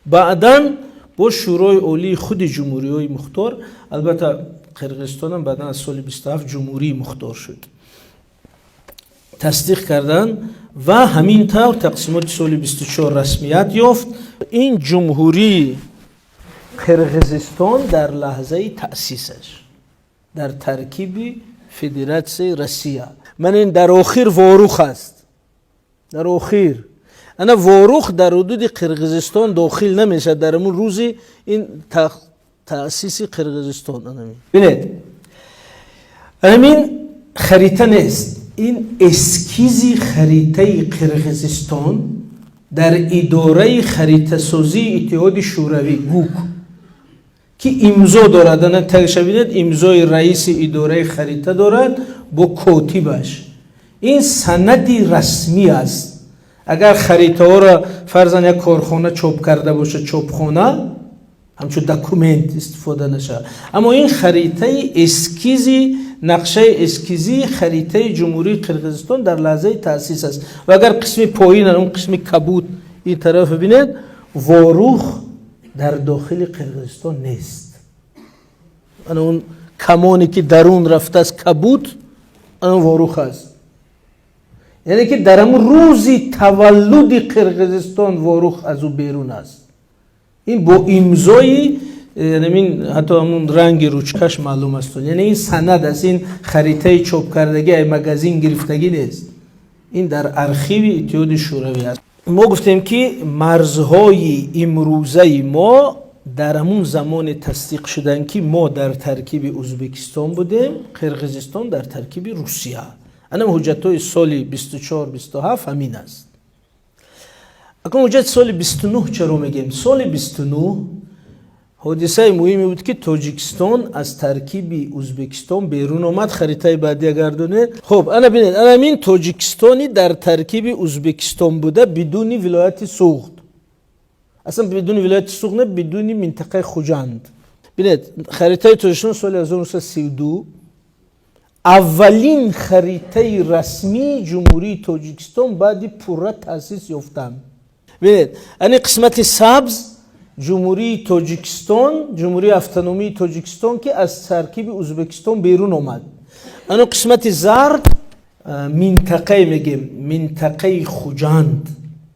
Баъдан бо Шӯрои Олии худи ҷумҳуриҳои мухтор, албатта, Қирғизистонам баъдан аз соли 27 ҷумҳурии мухтор шуд, тасдиқ карданд ва ҳамин тавр тақсимоти соли 24 расмият ёфт. Ин Ҷумҳурии Қирғизистон дар лаҳзаи таъсисаш дар таркиби Федератсияи Россия. Ман ин дар охир Ворух аст. Дар охир ана Ворух дар ҳудуди Қирғизистон дохил намешавад дар ҳамун рӯзи ин таъсиси Қирғизистон. Бинед, ҳамин харита нест, ин эскизи харитаи Қирғизистон дар идораи харитасозии Иттиҳоди Шӯравӣ, ГУК, ки имзо дорад. Ана таша бинед, имзои раиси идораи харита дорад бо котибаш. Ин санади расмӣ аст. Агар харитаҳоро, фарзан, як корхона чоп карда бошад, чопхона, ҳамчун документ истифода нашавад. Аммо ин харитаи эскизи, нақшаи эскизии харитаи Ҷумҳурии Қирғизистон дар лаҳзаи таъсис аст. Ва агар қисми поин, он қисми кабуд ин тараф бинед, Ворух дар дохили Қирғизистон нест. Ана он камоне, ки дарун рафтааст, кабуд, ана Ворух аст. Яъне ки дар ҳамун рӯзи таваллуди Қирғизистон Ворух аз ӯ берун аст. Ин бо имзои ин, ҳатто ҳамун ранги ручкаш маълум аст. Яъне ин санад аст, ин харитаи чопкардагӣ, ай магазин гирифтагӣ нест, ин дар архиви Иттиҳоди Шӯравӣ аст. Мо гуфтем, ки марзҳои имрӯзаи мо дар ҳамун замоне тасдиқ шуданд, ки мо дар таркиби Узбекистон будем, Қирғизистон дар таркиби Русия. Анам ҳуҷҷатҳои соли 24, 27 ҳамин аст. Акнун ҳуҷҷати соли 29 чаро мегӯем? Соли 29 ҳодисаи муҳиме буд, ки Тоҷикистон аз таркиби Узбекистон берун омад. Харитаи баъдия гардонед. Хуб, ана бинед, ана ҳамин Тоҷикистони дар таркиби Узбекистон буда, бидуни вилояти Суғд, аслан бидуни вилояти Суғд не, бидуни минтақаи Хуҷанд. Бинед, харитаи Тоҷикистон соли 1932, аввалин харитаи расмии Ҷумҳурии Тоҷикистон баъди пурра таъсис ёфтан. Бинед, ани қисмати сабз Ҷумҳурии Тоҷикистон, Ҷумҳурии Автономии Тоҷикистон, ки аз таркиби Узбекистон берун омад. Ано қисмати зард минтақае мегем, минтақаи Хуҷанд,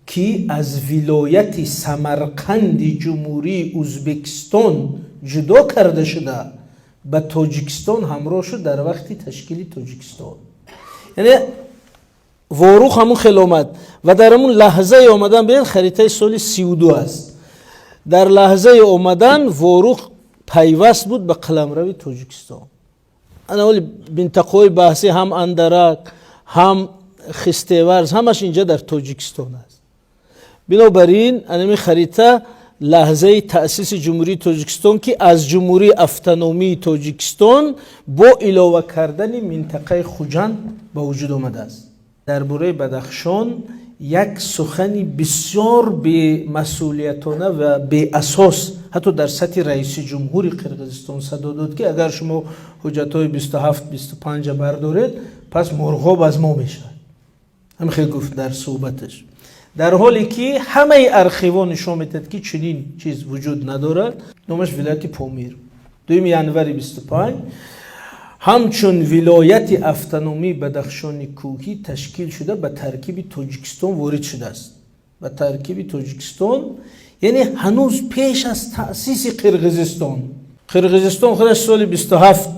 ки аз вилояти Самарқанди Ҷумҳурии Узбекистон ҷудо карда шуда, ба Тоҷикистон ҳамроҳ шуд дар вақти ташкили Тоҷикистон. Яъне Ворух ҳамун хел омад ва дар ҳамун лаҳзаи омадан, бинед, харитаи соли 32 аст, дар лаҳзаи омадан Ворух пайваст буд ба қаламрави Тоҷикистон. Ана ҳоли минтақаҳои баҳсӣ, ҳам Андарак, ҳам Хистеварз, ҳамаш инҷа дар Тоҷикистон аст. Бинобар ин анами харита лаҳзаи таъсиси Ҷумҳурии Тоҷикистон, ки аз Ҷумҳурии Автономии Тоҷикистон бо илова кардани минтақаи Хуҷанд ба вуҷуд омадааст. Дар бораи Бадахшон як сухани бисёр бемасъулиятона ва беасос ҳатто дар сатҳи раиси ҷумҳури Қирғизистон садо дод, ки агар шумо ҳуҷҷатҳои 27, 25 бардоред, пас Мурғоб аз мо мешавад. Ҳамин хел гуфт дар суҳбаташ, дар ҳоле ки ҳамаи архивҳо нишон медиҳад, ки чунин чиз вуҷуд надорад. Номаш вилояти Помир 2 январи 25 ҳамчун вилояти автономии Бадахшони Кӯҳӣ ташкил шуда, ба таркиби Тоҷикистон ворид шудааст. Ба таркиби Тоҷикистон, яъне ҳанӯз пеш аз таъсиси Қирғизистон. Қирғизистон худаш соли 27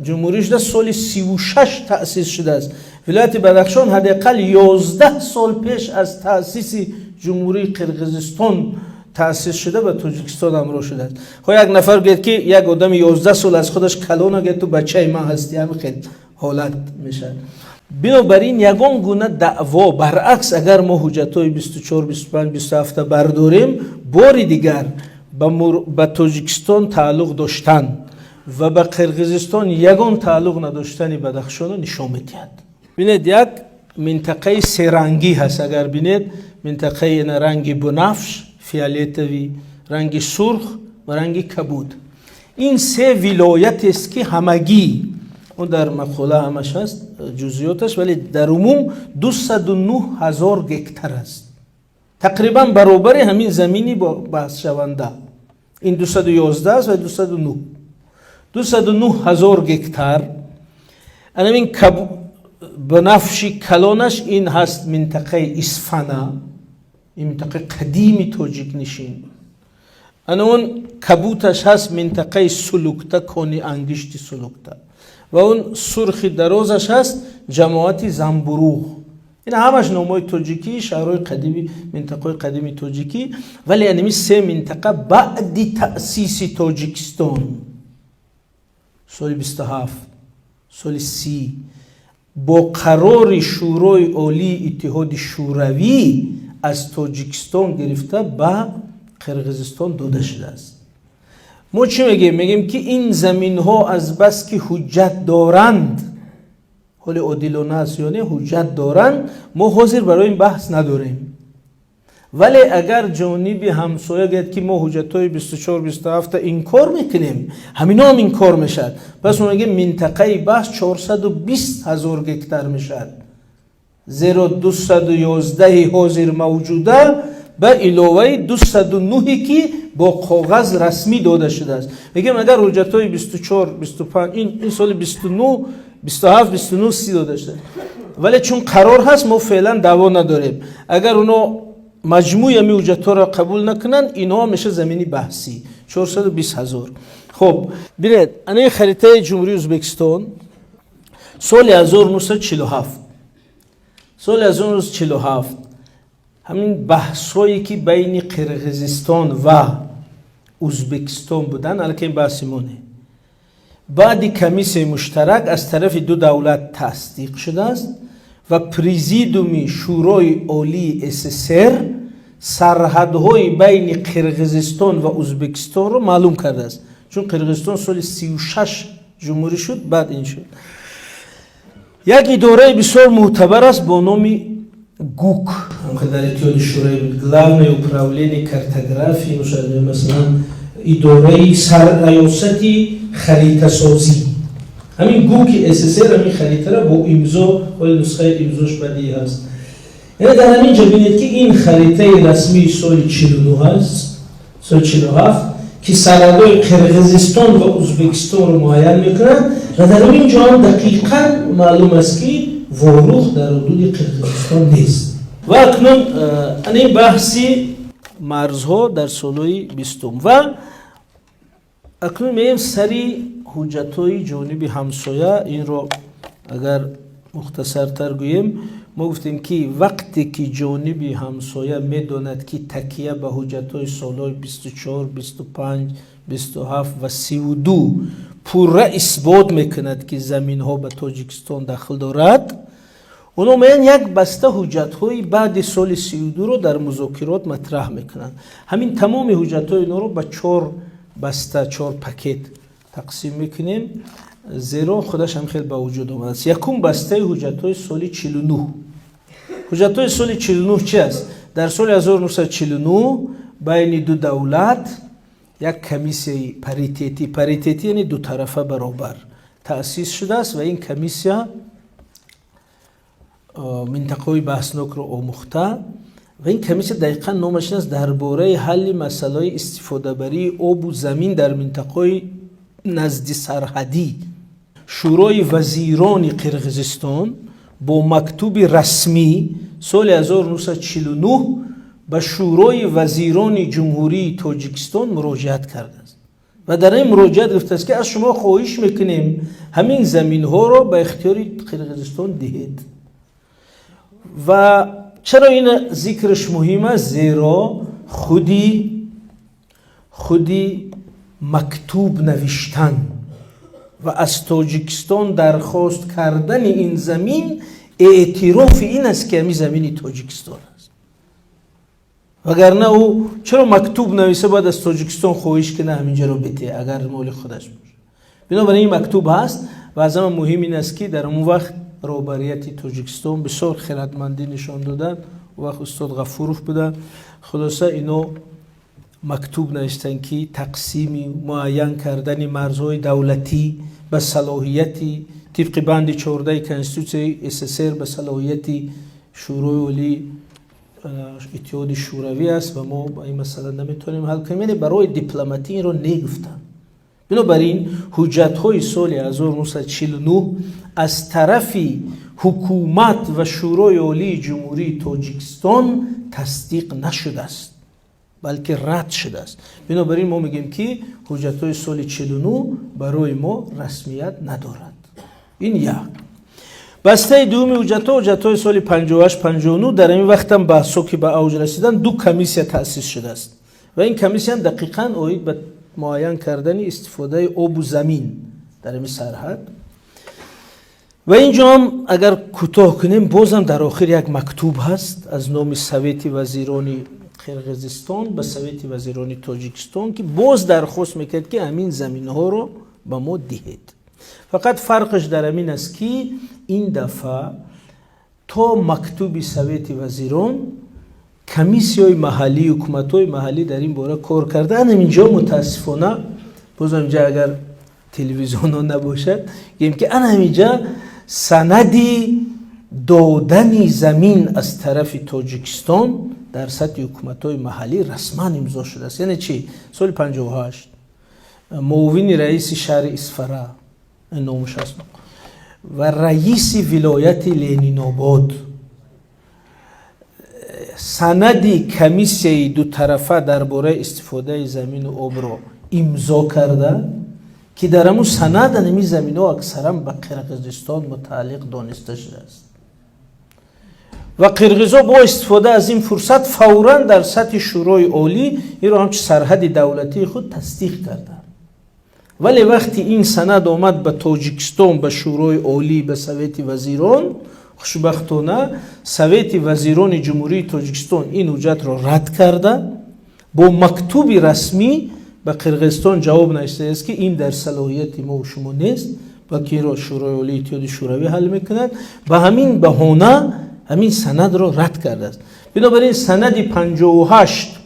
ҷумҳурӣ шуда, соли 36 таъсис шудааст. Вилояти Бадахшон ҳадди ақал 11 сол пеш аз таъсиси Ҷумҳурии Қирғизистон таъсис шуда, ба Тоҷикистон ҳамроҳ шудааст. Хо як нафар гӯяд, ки як одами 11 сол аз худаш калона гӯяд, ту бачаи ман ҳастӣ, ҳамин хел ҳолат мешавад. Бинобар ин ягон гуна даъво, баръакс, агар мо ҳуҷҷатҳои 24, 25, 27 бардорем, бори дигар Ба Тоҷикистон тааллуқ доштан ва ба Қирғизистон ягон тааллуқ надоштани Бадахшонро нишон медиҳад. Бинед, як минтақаи серангӣ ҳаст. Агар бинед, минтақаи ранги бунафш, фиолетовый, ранги сурх ва ранги кабуд, ин се вилоятест, ки ҳамагӣ он дар мақола ҳамаш ҳаст ҷузъиёташ, вале дар умум 209 000 гектар аст, тақрибан баробари ҳамин замини баҳсшаванда. Ин 211 аст ва 209, 209 000 гектар. Анамин бунафши калонаш ин ҳаст минтақаи Исфана, ин минтақаи қадими тоҷикнишин. Ана он кабуташ ҳаст минтақаи Сулукта, кони ангишти Сулукта, ва он сурхи дарозаш ҳаст ҷамоати Замбуруғ. Ин ҳамаш номҳои тоҷикӣ, шаҳрҳои қадими, минтақаҳои қадими тоҷикӣ. Вале анами се минтақа баъди таъсиси Тоҷикистон соли 27, соли 30 бо қарори Шӯрои Олии Иттиҳоди Шӯравӣ аз Тоҷикистон гирифта ба Қирғизистон дода шудааст. Мо чӣ мегӯем? Мегӯем, ки ин заминҳо азбаски ҳуҷҷат доранд, ҳоли одилона аст ё не, ҳуҷҷат доранд, мо ҳозир барои ин баҳс надорем. Вале агар ҷониби ҳамсоя гӯяд, ки мо ҳуҷҷатҳои 24, 27 инкор мекунем, ҳаминоам инкор мешавад. Пас мо мегӯем, минтақаи баҳс 420 000 гектар мешавад, зеро 211 ҳозир мавҷуда ба иловаи 209, ки бо коғаз расмӣ дода шудааст. Мегӯем, агар ҳуҷҷатҳои 24, 25, ин соли 29, 27, 29, 30 дода шудааст, вале чун қарор ҳаст, мо феълан даъво надорем. Агар оно маҷмӯи ҳами ҳуҷҷатҳоро қабул накунанд, инҳо меша замини баҳсӣ, 420 000. Хуб, бинед, ана ин харитаи Ҷумҳурии Ӯзбекистон соли 1947. Соли 1947 ҳамин баҳсҳое, ки байни Қирғизистон ва Ӯзбекистон буданд, аллакай ин баҳси мо не, баъди комиссияи муштарак аз тарафи ду давлат тасдиқ шудааст ва Президиуми Шӯрои Олии СССР сарҳадҳои байни Қирғизистон ва Ӯзбекистонро маълум кардааст, чун Қирғизистон соли 36 ҷумҳурӣ шуд, баъд ин шуд. Як идораи бисёр мӯътабар аст бо номи ГУК, дар Иттиҳоди Шӯравӣ буд, Главное управление картографии, масалан, идораи сарраёсати харитасозӣ. Ҳамин ГУКи СССР ҳамин харитара бо имзо, ҳоли нусхаи имзош бадии ҳаст. Яъне дар ҳамин ҷо бинед, ки ин харитаи расмии соли 49 аст, соли 47, ки сарҳадҳои Қирғизистон ва Ӯзбекистонро муайян мекунад ва дар ҳамин ҷо ҳам дақиқан маълум аст, ки Ворух дар ҳудуди Қирғизистон нест. Ва акнун ана ин баҳси марзҳо дар солҳои бистум. Ва акнун меем сари ҳуҷҷатҳои ҷониби ҳамсоя. Инро агар мухтасартар гӯем, мо гуфтем, ки вақте ки ҷониби ҳамсоя медонад, ки такя ба ҳуҷҷатҳои солҳои 24, 25, 27 ва 32 пурра исбот мекунад, ки заминҳо ба Тоҷикистон дахл дорад, оно меян як баста ҳуҷҷатҳои баъди соли 32-ро дар музокирот матраҳ мекунанд. Ҳамин тамоми ҳуҷҷатҳои инҳоро ба чор баста, чор пакет тақсим мекунем, зеро худаш ҳам хел ба вуҷуд омадааст. Якум бастаи ҳуҷҷатҳои соли 49. Ҳуҷҷатҳои соли 49 чи аст? Дар соли 1949 байни ду давлат як комиссияи паритетӣ, паритетӣ яъне дутарафа баробар, таъсис шудааст ва ин комиссия минтақаҳои баҳснокро омӯхта ва ин комиссия дақиқан номаш ин аст: дар бораи ҳалли масъалаҳои истифодабарии обу замин дар минтақаҳои назди сарҳадӣ. Шӯрои вазирони Қирғизистон бо мактуби расмӣ соли 1949 ба Шӯрои вазирони Ҷумҳурии Тоҷикистон муроҷиат кардааст ва дар ин муроҷиат гуфтааст, ки аз шумо хоҳиш мекунем, ҳамин заминҳоро ба ихтиёри Қирғизистон диҳед. Ва чаро ин зикраш муҳим аст? Зеро худи мактуб навиштан ва аз Тоҷикистон дархост кардани ин замин эътирофи ин аст, ки ҳамин замини Тоҷикистон аст. Вагарна ӯ чаро мактуб нависа, бояд аз Тоҷикистон хоҳиш кина, ҳаминҷаро бите, агар моли худаш бошад? Бинобар ин мактуб ҳаст. Ва аз ҳама муҳим ин аст, ки дар он вақт роҳбарияти Тоҷикистон бисёр хиратмандӣ нишон доданд. Он вақт устод Ғафуров буданд. Хулоса, ино мактуб навиштанд, ки тақсими муайян кардани марзҳои давлатӣ ба салоҳияти, тибқи банди 14-и Конститутсияи СССР, ба салоҳияти Шӯрои Олии Иттиҳоди Шӯравӣ аст ва мо ба ин масъала наметавонем ҳал кунем. Яъне барои дипломатӣ инро негуфтанд. Бинобар ин ҳуҷҷатҳои соли 1949 аз тарафи ҳукумат ва Шӯрои Олии Ҷумҳурии Тоҷикистон тасдиқ нашудааст, балки рад шудааст. Бинобар ин мо мегӯем, ки ҳуҷҷатҳои соли 49 барои мо расмият надорад. Ин як. Бастаи дуюми ҳуҷҷатҳо, ҳуҷҷатҳои соли 58, 59. Дар ин вақтам баҳсҳо ки ба авҷ расиданд, ду комиссия таъсис шудааст ва ин комиссиям дақиқан оид ба муайян кардани истифодаи обу замин дар ин сарҳад. Ва ин ҷо ҳам агар кӯтоҳ кунем, бозам дар охир як мактуб ҳаст аз номи Совети вазирони Қирғизистон ба Совети вазирони Тоҷикистон, ки боз дархост мекард, ки ҳамин заминҳоро ба мо диҳед. Фақат фарқаш дар ҳамин аст, ки ин дафъа то мактуби Совети вазирон комиссияҳои маҳаллӣ, ҳукуматҳои маҳаллӣ дар ин бора кор кардаанд. Ҳаминҷо мутаассифона, боз ҳаминҷа агар телевизионҳо набошад, гӯем, ки ана ҳаминҷа санади додани замин аз тарафи Тоҷикистон дар сатҳи ҳукуматҳои маҳаллӣ расман имзо шудааст. Яъне чӣ? Соли 58 муовини раиси шаҳри Исфара, номуш аст, ва раиси вилояти Ленинобод санади комиссияи дутарафа дар бораи истифодаи замину обро имзо карда, ки дар ҳамун санад ҳамин заминҳо аксаран ба Қирғизистон мутааллиқ дониста шудааст. Ва қирғизо бо истифода аз ин фурсат фавран дар сатҳи Шӯрои Олӣ инро ҳамчун сарҳади давлатии худ тасдиқ карданд. Вале вақти ин санад омад ба Тоҷикистон, ба Шӯрои Олӣ, ба Совети вазирон, хушбахтона Совети вазирони Ҷумҳурии Тоҷикистон ин ҳуҷҷатро рад карда, бо мактуби расмӣ ба Қирғизистон ҷавоб навиштааст, ки ин дар салоҳияти мо шумо нест, балки инро Шӯрои Олии Иттиҳоди Шӯравӣ ҳал мекунад. Ба ҳамин баҳона ҳамин санадро рад кардааст. Бинобар ин санади 58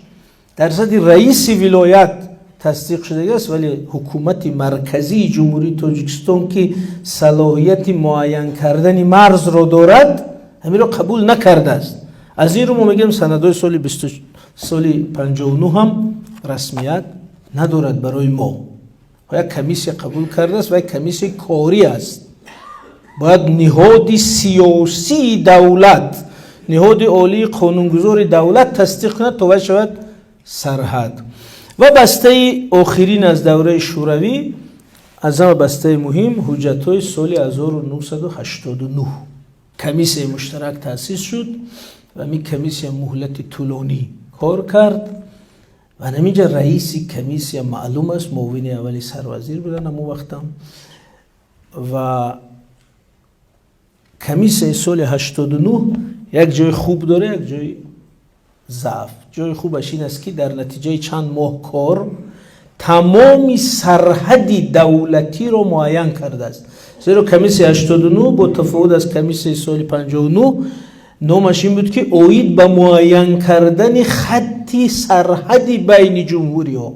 дар сатҳи раиси вилоят тасдиқ шудагиаст, вале ҳукумати марказии Ҷумҳурии Тоҷикистон, ки салоҳияти муайян кардани марзро дорад, ҳаминро қабул накардааст. Аз ин рӯ мо мегӯем, санадҳои соли 59 ҳам расмият надорад барои мо. Як комиссия қабул кардааст ва як комиссияи корӣ аст. Бояд ниҳоди сиёсии давлат, ниҳоди олии қонунгузори давлат тасдиқ кунад, то вай шавад сарҳад. Ва бастаи охирин аз давраи Шӯравӣ, аз ҳама бастаи муҳим, ҳуҷҷатҳои соли 1989. Комиссияи муштарак таъсис шуд ва ҳамин комиссия муҳлати тӯлонӣ кор кард. Ва ҳаминҷа раиси комиссия маълум аст, муовини аввали сарвазир буданд ҳамон вақтам. Ва комиссияи соли 89 як ҷои хуб дора, як ҷои заъф. Ҷои хубаш ин аст, ки дар натиҷаи чанд моҳ кор тамоми сарҳади давлатиро муайян кардааст. Зеро комиссияи 89 бо тафовут аз комиссияи соли 59 номаш ин буд, ки оид ба муайян кардани хатти сарҳади байни ҷумҳуриҳо,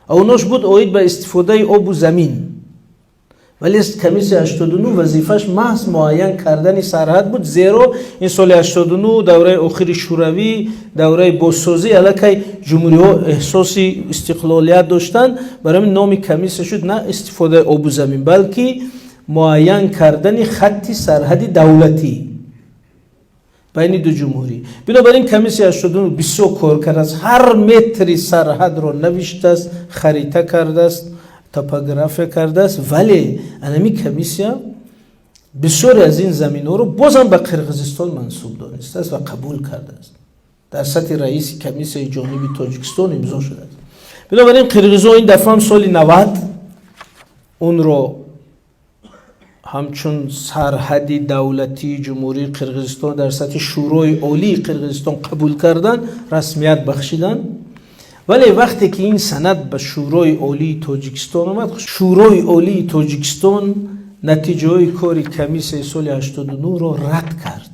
а онош буд оид ба истифодаи обу замин. Вале комиссия 89 вазифааш маҳз муайян кардани сарҳад буд, зеро ин соли 89 давраи охири Шӯравӣ, давраи бозсозӣ, аллакай ҷумҳуриҳо эҳсоси истиқлолият доштанд. Барои ҳамин номи комиссия шуд на истифодаи обу замин, балки муайян кардани хатти сарҳади давлатӣ байни ду ҷумҳурӣ. Бинобар ин комиссия 89 бисёр кор кардааст, ҳар метри сарҳадро навиштааст, харита кардааст, топография кардааст. Вале анами комиссия бисёре аз ин заминҳоро бозам ба Қирғизистон мансуб донистааст ва қабул кардааст. Дар сатҳи раиси комиссияи ҷониби Тоҷикистон имзо шудааст. Бинобар ин қирғизо ин дафъаам соли 90 онро Ҳамчун сарҳади давлатии Ҷумҳурии Қирғизистон дар сатҳи Шӯрои Олии Қирғизистон қабул карданд, расмият бахшиданд. Вале вақте ки ин санад ба Шӯрои Олии Тоҷикистон омад, Шӯрои Олии Тоҷикистон натиҷаҳои кори комиссияи соли 89-ро рад кард,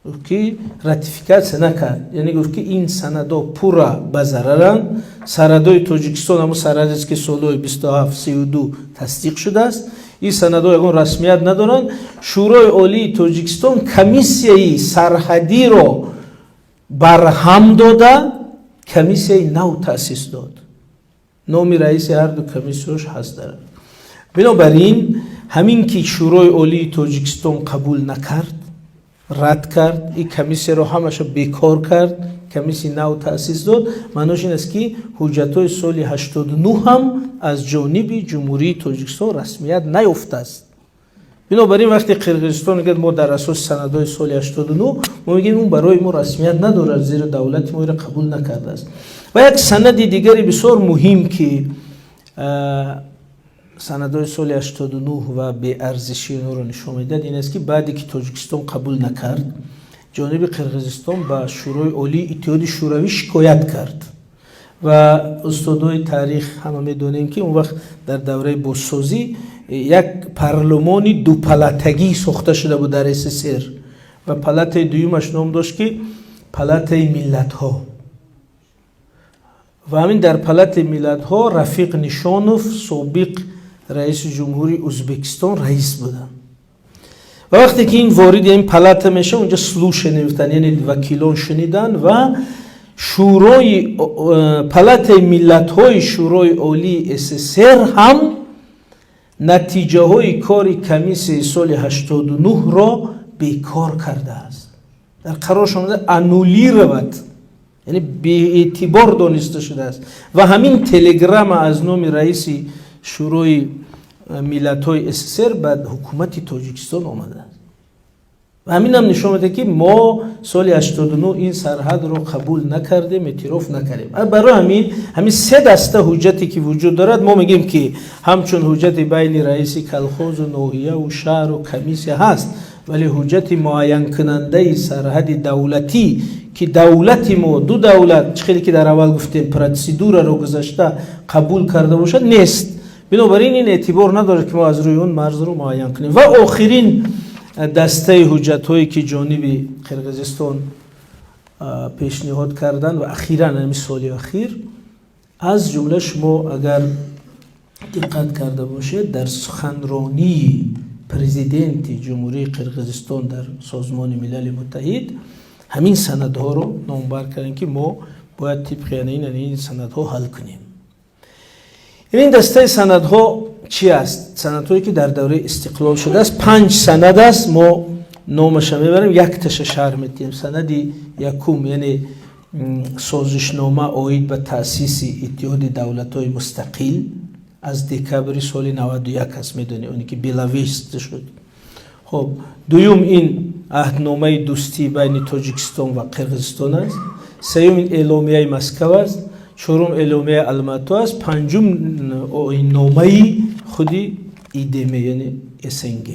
гуфт ки ратификатсия накард, яъне гуфт, ки ин санадҳо пурра ба зараранд. Сарҳадҳои Тоҷикистон ҳамун сарҳадест, ки солҳои 27, 32 тасдиқ шудааст. Ин санадҳо ягон расмият надоранд. Шӯрои Олии Тоҷикистон комиссияи сарҳадиро барҳам дода, комиссияи нав таъсис дод. Номи раиси ҳарду комиссияш ҳаст дарад. Бинобар ин, ҳамин ки Шӯрои Олии Тоҷикистон қабул накард, рад кард, ин комиссияро ҳамаша бекор кард, комиссияи нав таъсис дод, маънош ин аст, ки ҳуҷҷатҳои соли 89 ҳам аз ҷониби Ҷумҳурии Тоҷикистон расмият наёфтааст. Бинобар ин, вақте Қирғизистон мегӯяд, мо дар асоси санадҳои соли 89, мо мегӯем, он барои мо расмият надорад, зеро давлати мо иро қабул накардааст. Ва як санади дигари бисёр муҳим, ки санадҳои соли 89 ва беарзишии онҳоро нишон медиҳад, ин аст, ки баъде ки Тоҷикистон қабул накард, ҷониби Қирғизистон ба Шӯрои Олии Иттиҳоди Шӯравӣ шикоят кард. Ва устодҳои таърих ҳама медонем, ки он вақт дар давраи бозсозӣ як парлумони дупалатагӣ сохта шуда буд дар СССР ва палатаи дуюмаш ном дошт, ки палатаи миллатҳо. Ва ҳамин дар палатаи миллатҳо Рафиқ Нишонов, собиқ раиси ҷумҳури Ӯзбекистон, раис буданд. Ва вақте ки ин вориди ин палата мешавад, унҷа слушание мефтанд, яъне вакилон шуниданд ва шӯрои палатаи миллатҳои Шӯрои Олии СССР ҳам натиҷаҳои кори комиссияи соли 89-ро бекор кардааст. Дар қарорш омада, аннулировать, яъне беэътибор дониста шудааст. Ва ҳамин телеграмма аз номи раиси Шӯрои миллатҳои СССР ба ҳукумати Тоҷикистон омадааст. Ва ҳаминам нишон медиҳад, ки мо соли 89 ин сарҳадро қабул накардем, эътироф накардем. Барои ҳамин се даста ҳуҷҷате, ки вуҷуд дорад, мо мегӯем, ки ҳамчун ҳуҷҷати байни раиси колхозу ноҳияву шаҳру комиссия ҳаст, вале ҳуҷҷати муайянкунандаи сарҳади давлатӣ, ки давлати мо, ду давлат, чӣ хеле ки дар аввал гуфтем, процедураро гузашта қабул карда бошад, нест. Бинобар ин, ин эътибор надорад, ки мо аз рӯи он марзро муайян кунем. Ва охирин дастаи ҳуҷҷатҳое, ки ҷониби Қирғизистон пешниҳод карданд ва ахиран ҳамин соли ахир, аз ҷумла шумо агар диққат карда бошед, дар суханронии президенти Ҷумҳурии Қирғизистон дар Созмони Милали Муттаҳид ҳамин санадҳоро номбар кардем, ки мо бояд тибқи ин санадҳо ҳал кунем. Ин дастаи санадҳо чи аст? Санадҳое, ки дар давраи истиқлол шудааст, панҷ санад аст. Мо номаша мебарем, якташа шарҳ медиҳем. Санади якум, яъне созишнома оид ба таъсиси Иттиҳоди Давлатҳои Мустақил аз декабри соли 91 аст, медонед, оне ки Беловежск шуд. Хоб, дуюм ин аҳдномаи дӯстӣ байни Тоҷикистон ва Қирғизистон аст. Сеюм ин эъломияи Москав аст. Чорум эъломияи Алмато аст. Панҷум оинномаи худи ИДМ, яъне СНГ.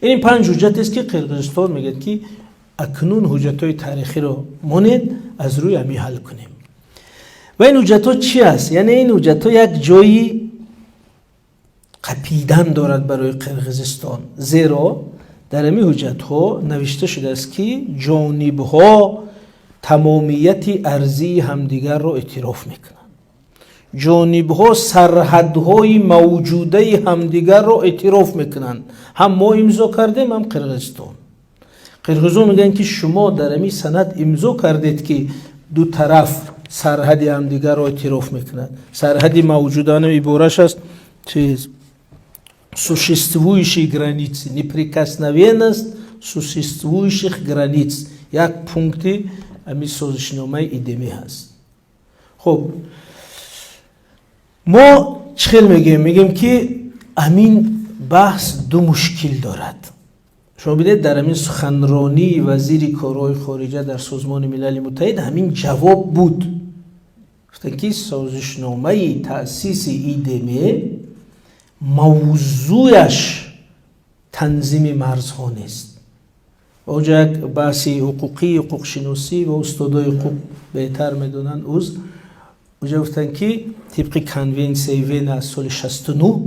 Ин панҷ ҳуҷҷатест, ки Қирғизистон мегӯяд, ки акнун ҳуҷҷатҳои таърихиро монед, аз рӯи ҳамин ҳал кунем. Ва ин ҳуҷҷатҳо чи аст? Яъне ин ҳуҷҷатҳо як ҷои қапидан дорад барои Қирғизистон, зеро дар ҳамин ҳуҷҷатҳо навишта шудааст, ки ҷонибҳо тамомияти арзии ҳамдигарро эътироф мекунанд, ҷонибҳо сарҳадҳои мавҷудаи ҳамдигарро эътироф мекунанд. Ҳам мо имзо кардем, ҳам Қирғизистон. Қирғизон мегӯянд, ки шумо дар ҳамин санад имзо кардед, ки ду тараф сарҳади ҳамдигарро эътироф мекунад, сарҳади мавҷудана. Ибораш аст чиз, существующие границы, неприкосновенность существующих границ, як пункти ҳамин созишномаи ИДМ ҳаст. Хуб, мо чӣ хел мегӯем? Мегӯем, ки ҳамин баҳс ду мушкил дорад. Шумо бинед, дар ҳамин суханронии вазири корҳои хориҷа дар Созмони Милали Муттаҳид ҳамин ҷавоб буд. Гуфтанд, ки созишномаи таъсиси ИДМ Мавзӯяш танзими марзҳо нест. Онҷо як баҳси ҳуқуқӣ, ҳуқуқшиносӣ ва устодои ҳуқуқ беҳтар медонанд. Уз онҷо гуфтанд, ки тибқи Конвенсияи Вена аз соли 69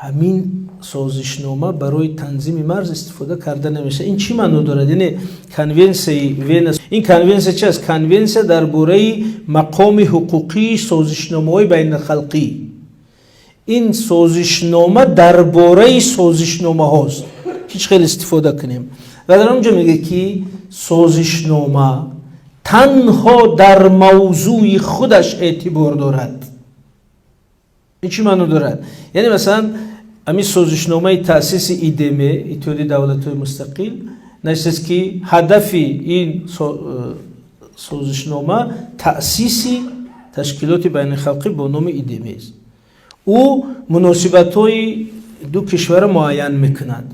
ҳамин созишнома барои танзими марз истифода карда намешавад. Ин чӣ маъно дорад? Яъне Конвенсияи Вена, ин конвенсия чи аст? Конвенсия дар бораи мақоми ҳуқуқии созишномаҳои байналхалқӣ. Ин созишнома дар бораи созишномаҳост, ҳеҷ хел истифода кунем. Ва дар онҷо мегӯяд, ки созишнома танҳо дар мавзӯи худаш эътибор дорад. Ин чӣ маъно дорад? Яъне, масалан, ҳамин созишномаи таъсиси ИДМ, Иттиҳоди давлатҳои мустақил, навиштааст, ки ҳадафи ин созишнома таъсиси ташкилоти байналхалқӣ бо номи ИДМ аст. Ӯ муносибатҳои ду кишварро муайян мекунад,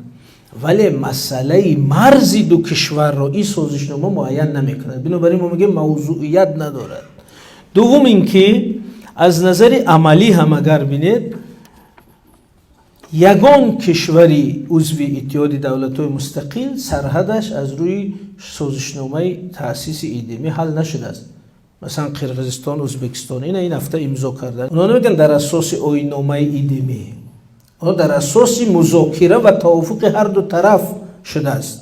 вале масъалаи марзи ду кишварро ин созишнома муайян намекунад. Бинобар ин мо мегӯем, мавзӯият надорад. Дуввум ин ки аз назари амалӣ ҳам агар бинед, ягон кишвари узви Иттиҳоди давлатҳои мустақил сарҳадаш аз рӯи созишномаи таъсиси ИДМ ҳал нашудааст. Масалан, Қирғизистон, Ӯзбекистон ина ин ҳафта имзо карданд. Онҳо намегӯянд дар асоси оинномаи ИДМ, онҳо дар асоси музокира ва тавофуқи ҳар ду тараф шудааст.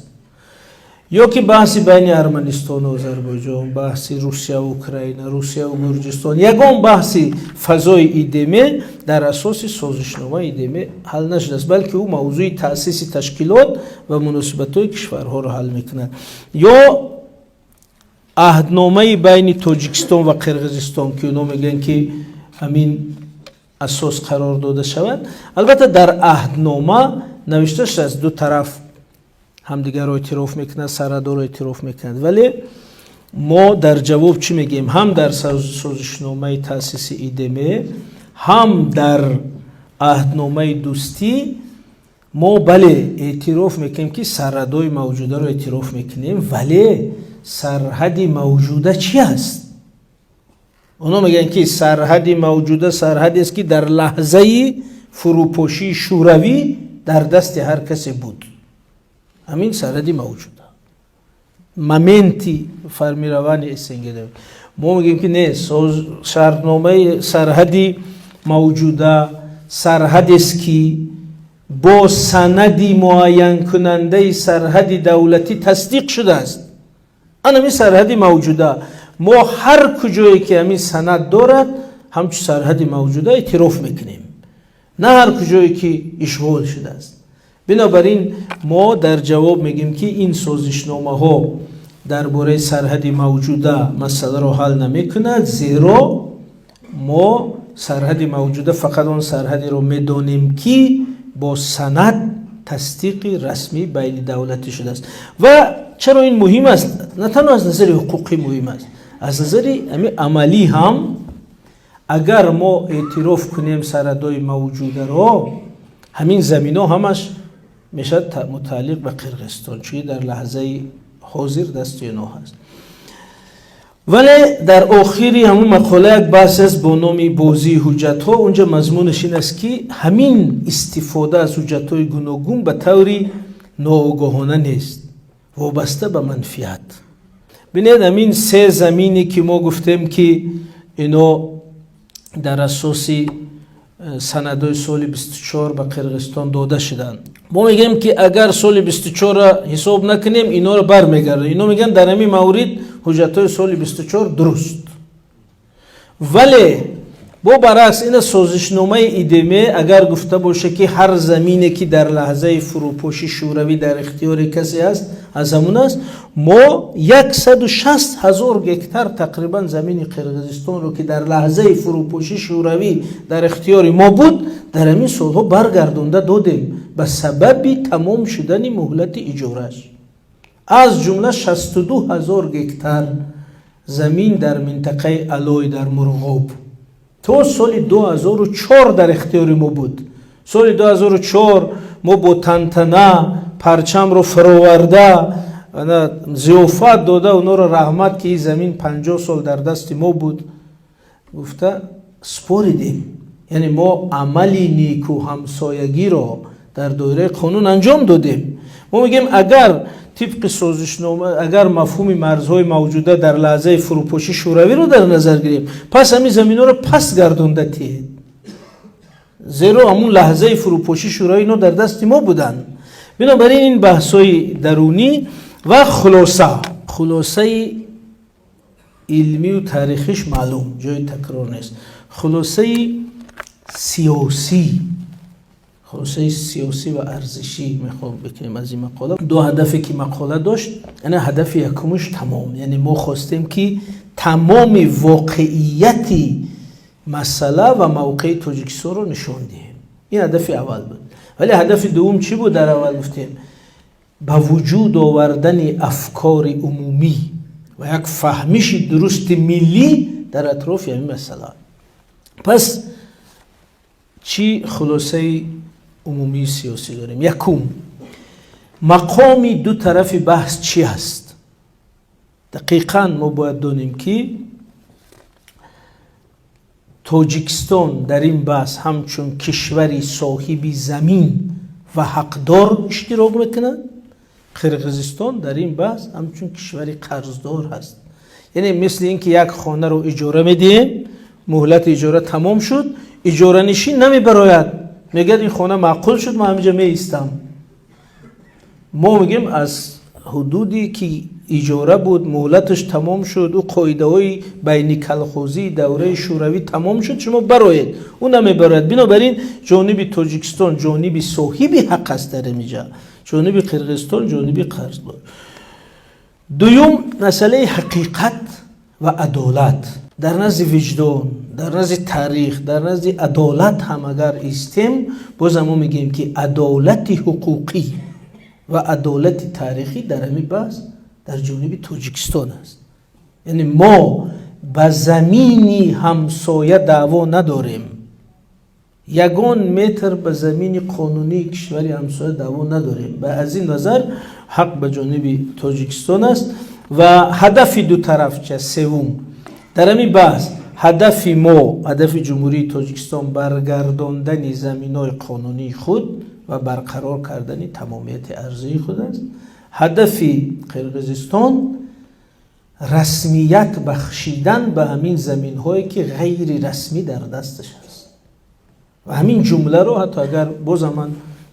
Ё ки баҳси байни Арманистону Озарбойҷон, баҳси Русияву Украина, Русияву Гурҷистон, ягон баҳси фазои ИДМ дар асоси созишномаи ИДМ ҳал нашудааст, балки ӯ мавзӯи таъсиси ташкилот ва муносибатҳои кишварҳоро ҳал мекунад. Ё аҳдномаи байни Тоҷикистон ва Қирғизистон, ки онҳо мегӯянд, ки ҳамин асос қарор дода шавад. Албатта, дар аҳднома навишта шудааст, ду тараф ҳамдигарро эътироф мекунад, сарҳадҳоро эътироф мекунад. Вале мо дар ҷавоб чӣ мегӯем? Ҳам дар созишномаи таъсиси ИДМ, ҳам дар аҳдномаи дӯстӣ мо, бале, эътироф мекунем, ки сарҳадҳои мавҷударо эътироф мекунем, вале сарҳади мавҷуда чӣ аст? Онҳо мегӯянд, ки сарҳади мавҷуда сарҳадест, ки дар лаҳзаи фурӯпошии Шӯравӣ дар дасти ҳар касе буд. Ҳамин сарҳади мавҷуда, моменти формирования СНГ. Мо мегӯем, ки не, шартномаи сарҳади мавҷуда сарҳадест, ки бо санади муайянкунандаи сарҳади давлатӣ тасдиқ шудааст. Ҳамин сарҳади мавҷуда, мо ҳар куҷое ки ҳамин санад дорад, ҳамчун сарҳади мавҷуда эътироф мекунем, на ҳар куҷое ки ишғол шудааст. Бинобар ин мо дар ҷавоб мегӯем, ки ин созишномаҳо дар бораи сарҳади мавҷуда масъаларо ҳал намекунад, зеро мо сарҳади мавҷуда фақат он сарҳадеро медонем, ки бо санад тасдиқи расмии байнидавлатӣ шудааст. Ва чаро ин муҳим аст? На танҳо аз назари ҳуқуқӣ муҳим аст, аз назари ҳамин амалӣ ҳам. Агар мо эътироф кунем сарҳадҳои мавҷударо, ҳамин заминҳо ҳамаш мешавад мутааллиқ ба Қирғизистон, чунки дар лаҳзаи ҳозир дасти инҳо ҳаст. Вале дар охири ҳамун мақола як баҳс аст бо номи бозии ҳуҷҷатҳо. Унҷа мазмунаш ин аст, ки ҳамин истифода аз ҳуҷҷатҳои гуногун ба таври ноогоҳона нест, вобаста ба манфиат. Бинед, ҳамин се замине, ки мо гуфтем, ки ино дар асоси санадҳои соли 24 ба Қирғизистон дода шуданд. Мо мегӯем, ки агар соли 24-ро ҳисоб накунем, инҳоро бармегардонем. Ино мегӯянд, дар ҳамин маврид ҳуҷҷатҳои соли 24 дуруст. Вале бо баръакс, ина созишномаи ИДМ агар гуфта боша, ки ҳар замине, ки дар лаҳзаи фурӯпоши Шӯравӣ дар ихтиёри касе аст, аз ҳамун аст, мо 160 ҳазор гектар тақрибан замини Қирғизистонро, ки дар лаҳзаи фурӯпоши Шӯравӣ дар ихтиёри мо буд, дар ҳамин солҳо баргардонда додем ба сабаби тамом шудани муҳлати иҷораш. Аз ҷумла 62 ҳазор гектар замин дар минтақаи Алой, дар Мурғоб, то соли 2004 дар ихтиёри мо буд. Соли 2004 мо бо тантана парчамро фароварда, зиёфат дода, онҳоро раҳмат, ки ин замин 50 сол дар дасти мо буд, гуфта споридем. Яъне мо амали неку ҳамсоягиро дар доираи қонун анҷом додем. Мо мегӯем, агар тибқи созишнома, агар мафҳуми марзҳои мавҷуда дар лаҳзаи фурӯпошии Шӯравиро дар назар гирем, пас ҳамин заминҳоро пас гардонда тиҳед, зеро ҳамун лаҳзаи фурӯпошии Шӯравӣ ино дар дасти мо буданд. Бинобар ин, ин баҳсҳои дарунӣ ва хулосаи илмию таърихиш маълум, ҷои такрор нест. Хулосаи сиёсӣ ва арзишӣ мехоҳем бикунем аз ин мақола. Ду ҳадафе ки мақола дошт, яъне ҳадафи якумаш тамом, яъне мо хостем, ки тамоми воқеияти масъала ва мавқеи Тоҷикистонро нишон диҳем. Ин ҳадафи аввал буд. Вале ҳадафи дуввум чӣ буд? Дар аввал гуфтем, ба вуҷуд овардани афкори умумӣ ва як фаҳмиши дурусти миллӣ дар атрофи ҳамин масъала. Пас чӣ хулосаи умумии сиёсӣ дорем? Якум, мақоми ду тарафи баҳс чӣ аст? Дақиқан мо бояд донем, ки Тоҷикистон дар ин баҳс ҳамчун кишвари соҳиби замин ва ҳақдор иштирок мекунад, Қирғизистон дар ин баҳс ҳамчун кишвари қарздор ҳаст. Яъне мисли ин ки як хонаро иҷора медиҳем, муҳлати иҷора тамом шуд, иҷоранишин намебарояд, мегӯяд: «Ин хона маъқул шуд, ман ҳаминҷа меистам». Мо мегӯем, аз ҳудуде ки иҷора буд, муҳлаташ тамом шуд, ӯ қоидаҳои байни колхозии давраи Шӯравӣ тамом шуд, шумо бароед. Ӯ намебарояд. Бинобар ин, ҷониби Тоҷикистон ҷониби соҳиби ҳақ аст дар инҷа, ҷониби Қирғизистон ҷониби қарздор. Дуюм, масъалаи ҳақиқат ва адолат. Дар назди виҷдон, дар назди таърих, дар назди адолат ҳам агар истем, бозам мо мегӯем, ки адолати ҳуқуқӣ ва адолати таърихӣ дар ҳамин баҳс дар ҷониби Тоҷикистон аст. Яъне мо ба замини ҳамсоя даъво надорем, ягон метр ба замини қонунии кишвари ҳамсоя даъво надорем. Ба аз ин назар ҳақ ба ҷониби Тоҷикистон аст. Ва ҳадафи ду тараф чи? Севум, дар ҳамин баҳс ҳадафи мо, ҳадафи Ҷумҳурии Тоҷикистон баргардондани заминҳои қонунии худ ва барқарор кардани тамомияти арзии худ аст. Ҳадафи Қирғизистон расмият бахшидан ба ҳамин заминҳое, ки ғайри расмӣ дар дасташ аст. Ва ҳамин ҷумларо ҳатто агар бозам ман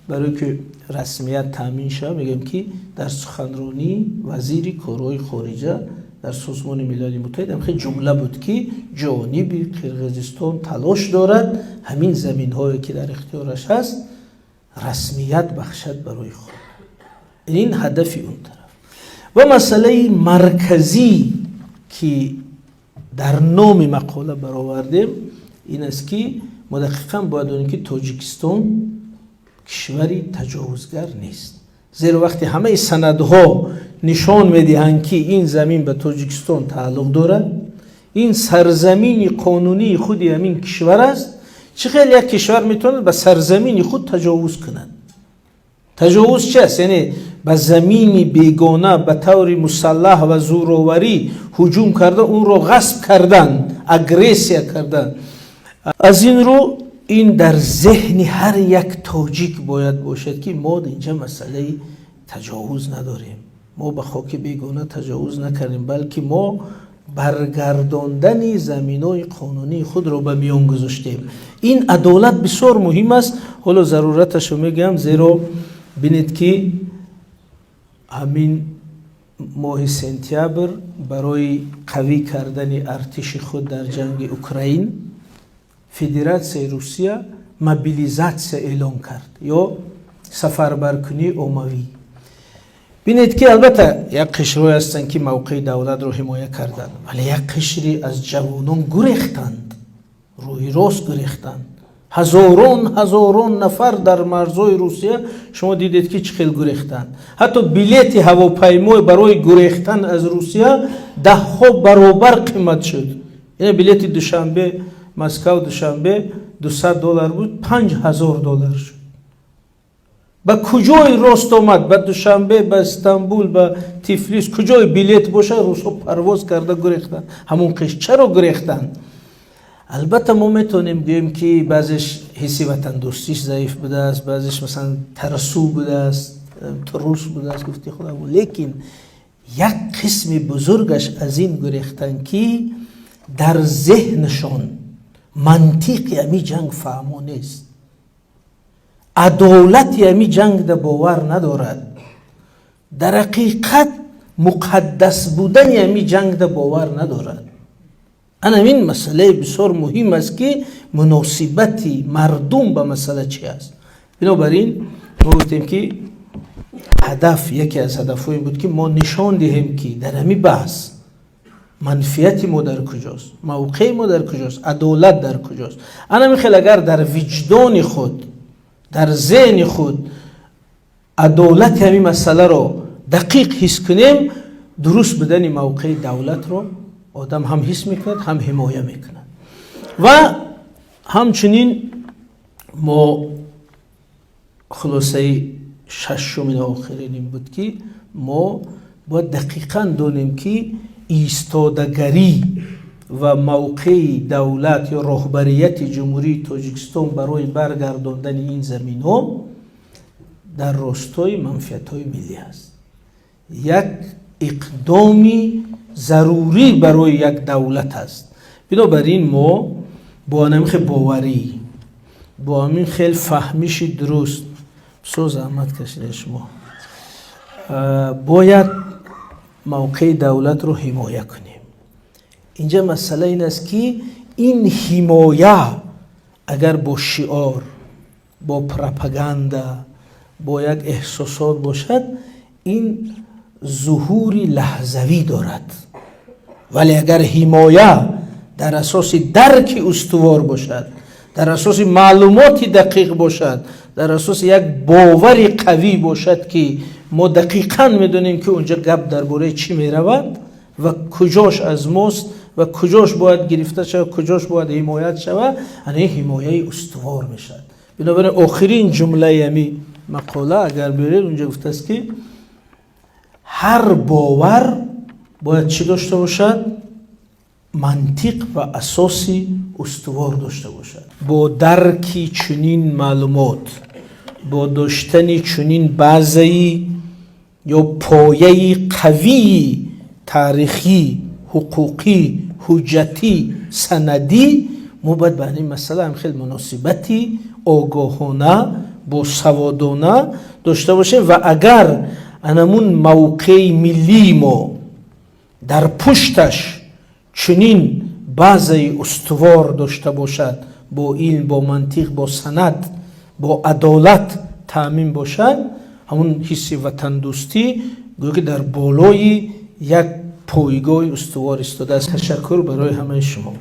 барое ки расмият таъмин шавад мегӯям, ки дар суханронии вазири корҳои хориҷа дар Созмони Милали Муттаҳид ҳам хеле ҷумла буд, ки ҷониби Қирғизистон талош дорад ҳамин заминҳое, ки дар ихтиёраш ҳаст, расмият бахшад барои худ. Ин ҳадафи он тараф. Ва масъалаи марказӣ, ки дар номи мақола баровардем, ин аст, ки мо дақиқан бояд донем, ки Тоҷикистон кишвари таҷовузгар нест, зеро вақте ҳамаи санадҳо нишон медиҳанд, ки ин замин ба Тоҷикистон тааллуқ дорад, ин сарзамини қонунии худи ҳамин кишвар аст, чӣ хел як кишвар метавонад ба сарзамини худ таҷовуз кунад? Таҷовуз чи аст? Яъне ба замини бегона ба таври мусаллаҳ ва зӯроварӣ ҳуҷум карда, онро ғасб кардан, агрессия кардан. Аз ин рӯ, ин дар зеҳни ҳар як тоҷик бояд бошад, ки мо инҷа масъалаи таҷовуз надорем, мо ба хоки бегона таҷовуз накардем, балки мо баргардондани заминҳои қонунии худро ба миён гузоштем. Ин адолат бисёр муҳим аст. Ҳоло зарураташро мегӯям, зеро бинед, ки ҳамин моҳи сентябр барои қавӣ кардани артиши худ дар ҷанги Украин Федератсияи Русия мобилизатсия эълон кард ё сафарбаркунии оммавӣ. Бинед, ки албатта як қишрҳое ҳастанд, ки мавқеи давлатро ҳимоя карданд, вале як қишри аз ҷавонон гурехтанд, рӯи рост гурехтанд. Ҳазорон ҳазорон нафар дар марзҳои Русия шумо дидед, ки чӣ хел гурехтанд. Ҳатто билети ҳавопаймой барои гурехтан аз Русия даҳҳо баробар қимат шуд. Ина билети Душанбе Москав, Душанбе 200 доллар буд, 5000 доллар шуд. Ба куҷои рост омад, ба Душанбе, ба Истанбул, ба Тифлис, куҷои билет бошад, русҳо парвоз карда гурехтанд. Ҳамон қиш чаро гурехтанд? Албатта, мо метавонем гӯем, ки баъзеш ҳисси ватандӯстиш заиф будааст, баъзеш, масалан, тарсу будааст, трус будааст, гуфти худам. Лекин як қисми бузургаш аз ин гурехтанд, ки дар зеҳнашон мантиқи ами ҷанг фаҳмо нест, адолати ами ҷангда бовар надорад, дар ҳақиқат муқаддас будани ами ҷангда бовар надорад. Ана ин масъалаи бисёр муҳим аст, ки муносибати мардум ба масъала чи аст. Бинобар ин мо гуфтем, ки ҳадаф, яке аз ҳадафҳое буд, ки мо нишон диҳем, ки дар ҳами баҳс манфиати мо дар куҷост, мавқеи мо дар куҷост, адолат дар куҷост. Ана хел агар дар виҷдони худ, дар зеҳни худ адолати ҳамин масъаларо дақиқ ҳис кунем, дуруст будани мавқеи давлатро одам ҳам ҳис мекунад, ҳам ҳимоя мекунад. Ва ҳамчунин мо хулосаи шашумин, охирин ин буд, ки мо бояд дақиқан донем, ки истодагарӣ ва мавқеи давлат ё роҳбарияти Ҷумҳурии Тоҷикистон барои баргардондани ин заминҳо дар ростои манфиатҳои миллӣ аст, як иқдоми зарурӣ барои як давлат аст. Бинобар ин мо бо ҳамин хел боварӣ, бо ҳамин хел фаҳмиши дуруст, бисёр заҳмат кашида шумо, бояд мавқеи давлатро ҳимоя кунем. Инҷа масъала ин аст, ки ин ҳимоя агар бо шиор, бо пропаганда, бо як эҳсосот бошад, ин зуҳури лаҳзавӣ дорад. Вале агар ҳимоя дар асоси дарки устувор бошад, дар асоси маълумоти дақиқ бошад, дар асоси як бовари қавӣ бошад, ки мо дақиқан медонем, ки унҷа гап дар бораи чӣ меравад ва куҷош аз мост ва куҷош бояд гирифта шавад, куҷош бояд ҳимоят шавад, ана ин ҳимояи устувор мешавад. Бинобар ин охирин ҷумлаи ами мақола агар биёред, унҷа гуфтааст, ки ҳар бовар бояд чӣ дошта бошад? Мантиқ ва асоси устувор дошта бошад. Бо дарки чунин маълумот, бо доштани чунин базаи ё пояи қавии таърихӣ, ҳуқуқӣ, ҳуҷҷатӣ, санадӣ, мо бояд ба ин масъала ҳам хеле муносибати огоҳона, босаводона дошта бошем. Ва агар анамун мавқеи миллии мо дар пушташ чунин базаи устувор дошта бошад, бо илм, бо мантиқ, бо санад, бо адолат таъмин бошад, ҳамун ҳисси ватандӯстӣ гӯё ки дар болои як пойгоҳи устувор истодааст. Ташаккур барои ҳамаи шумо.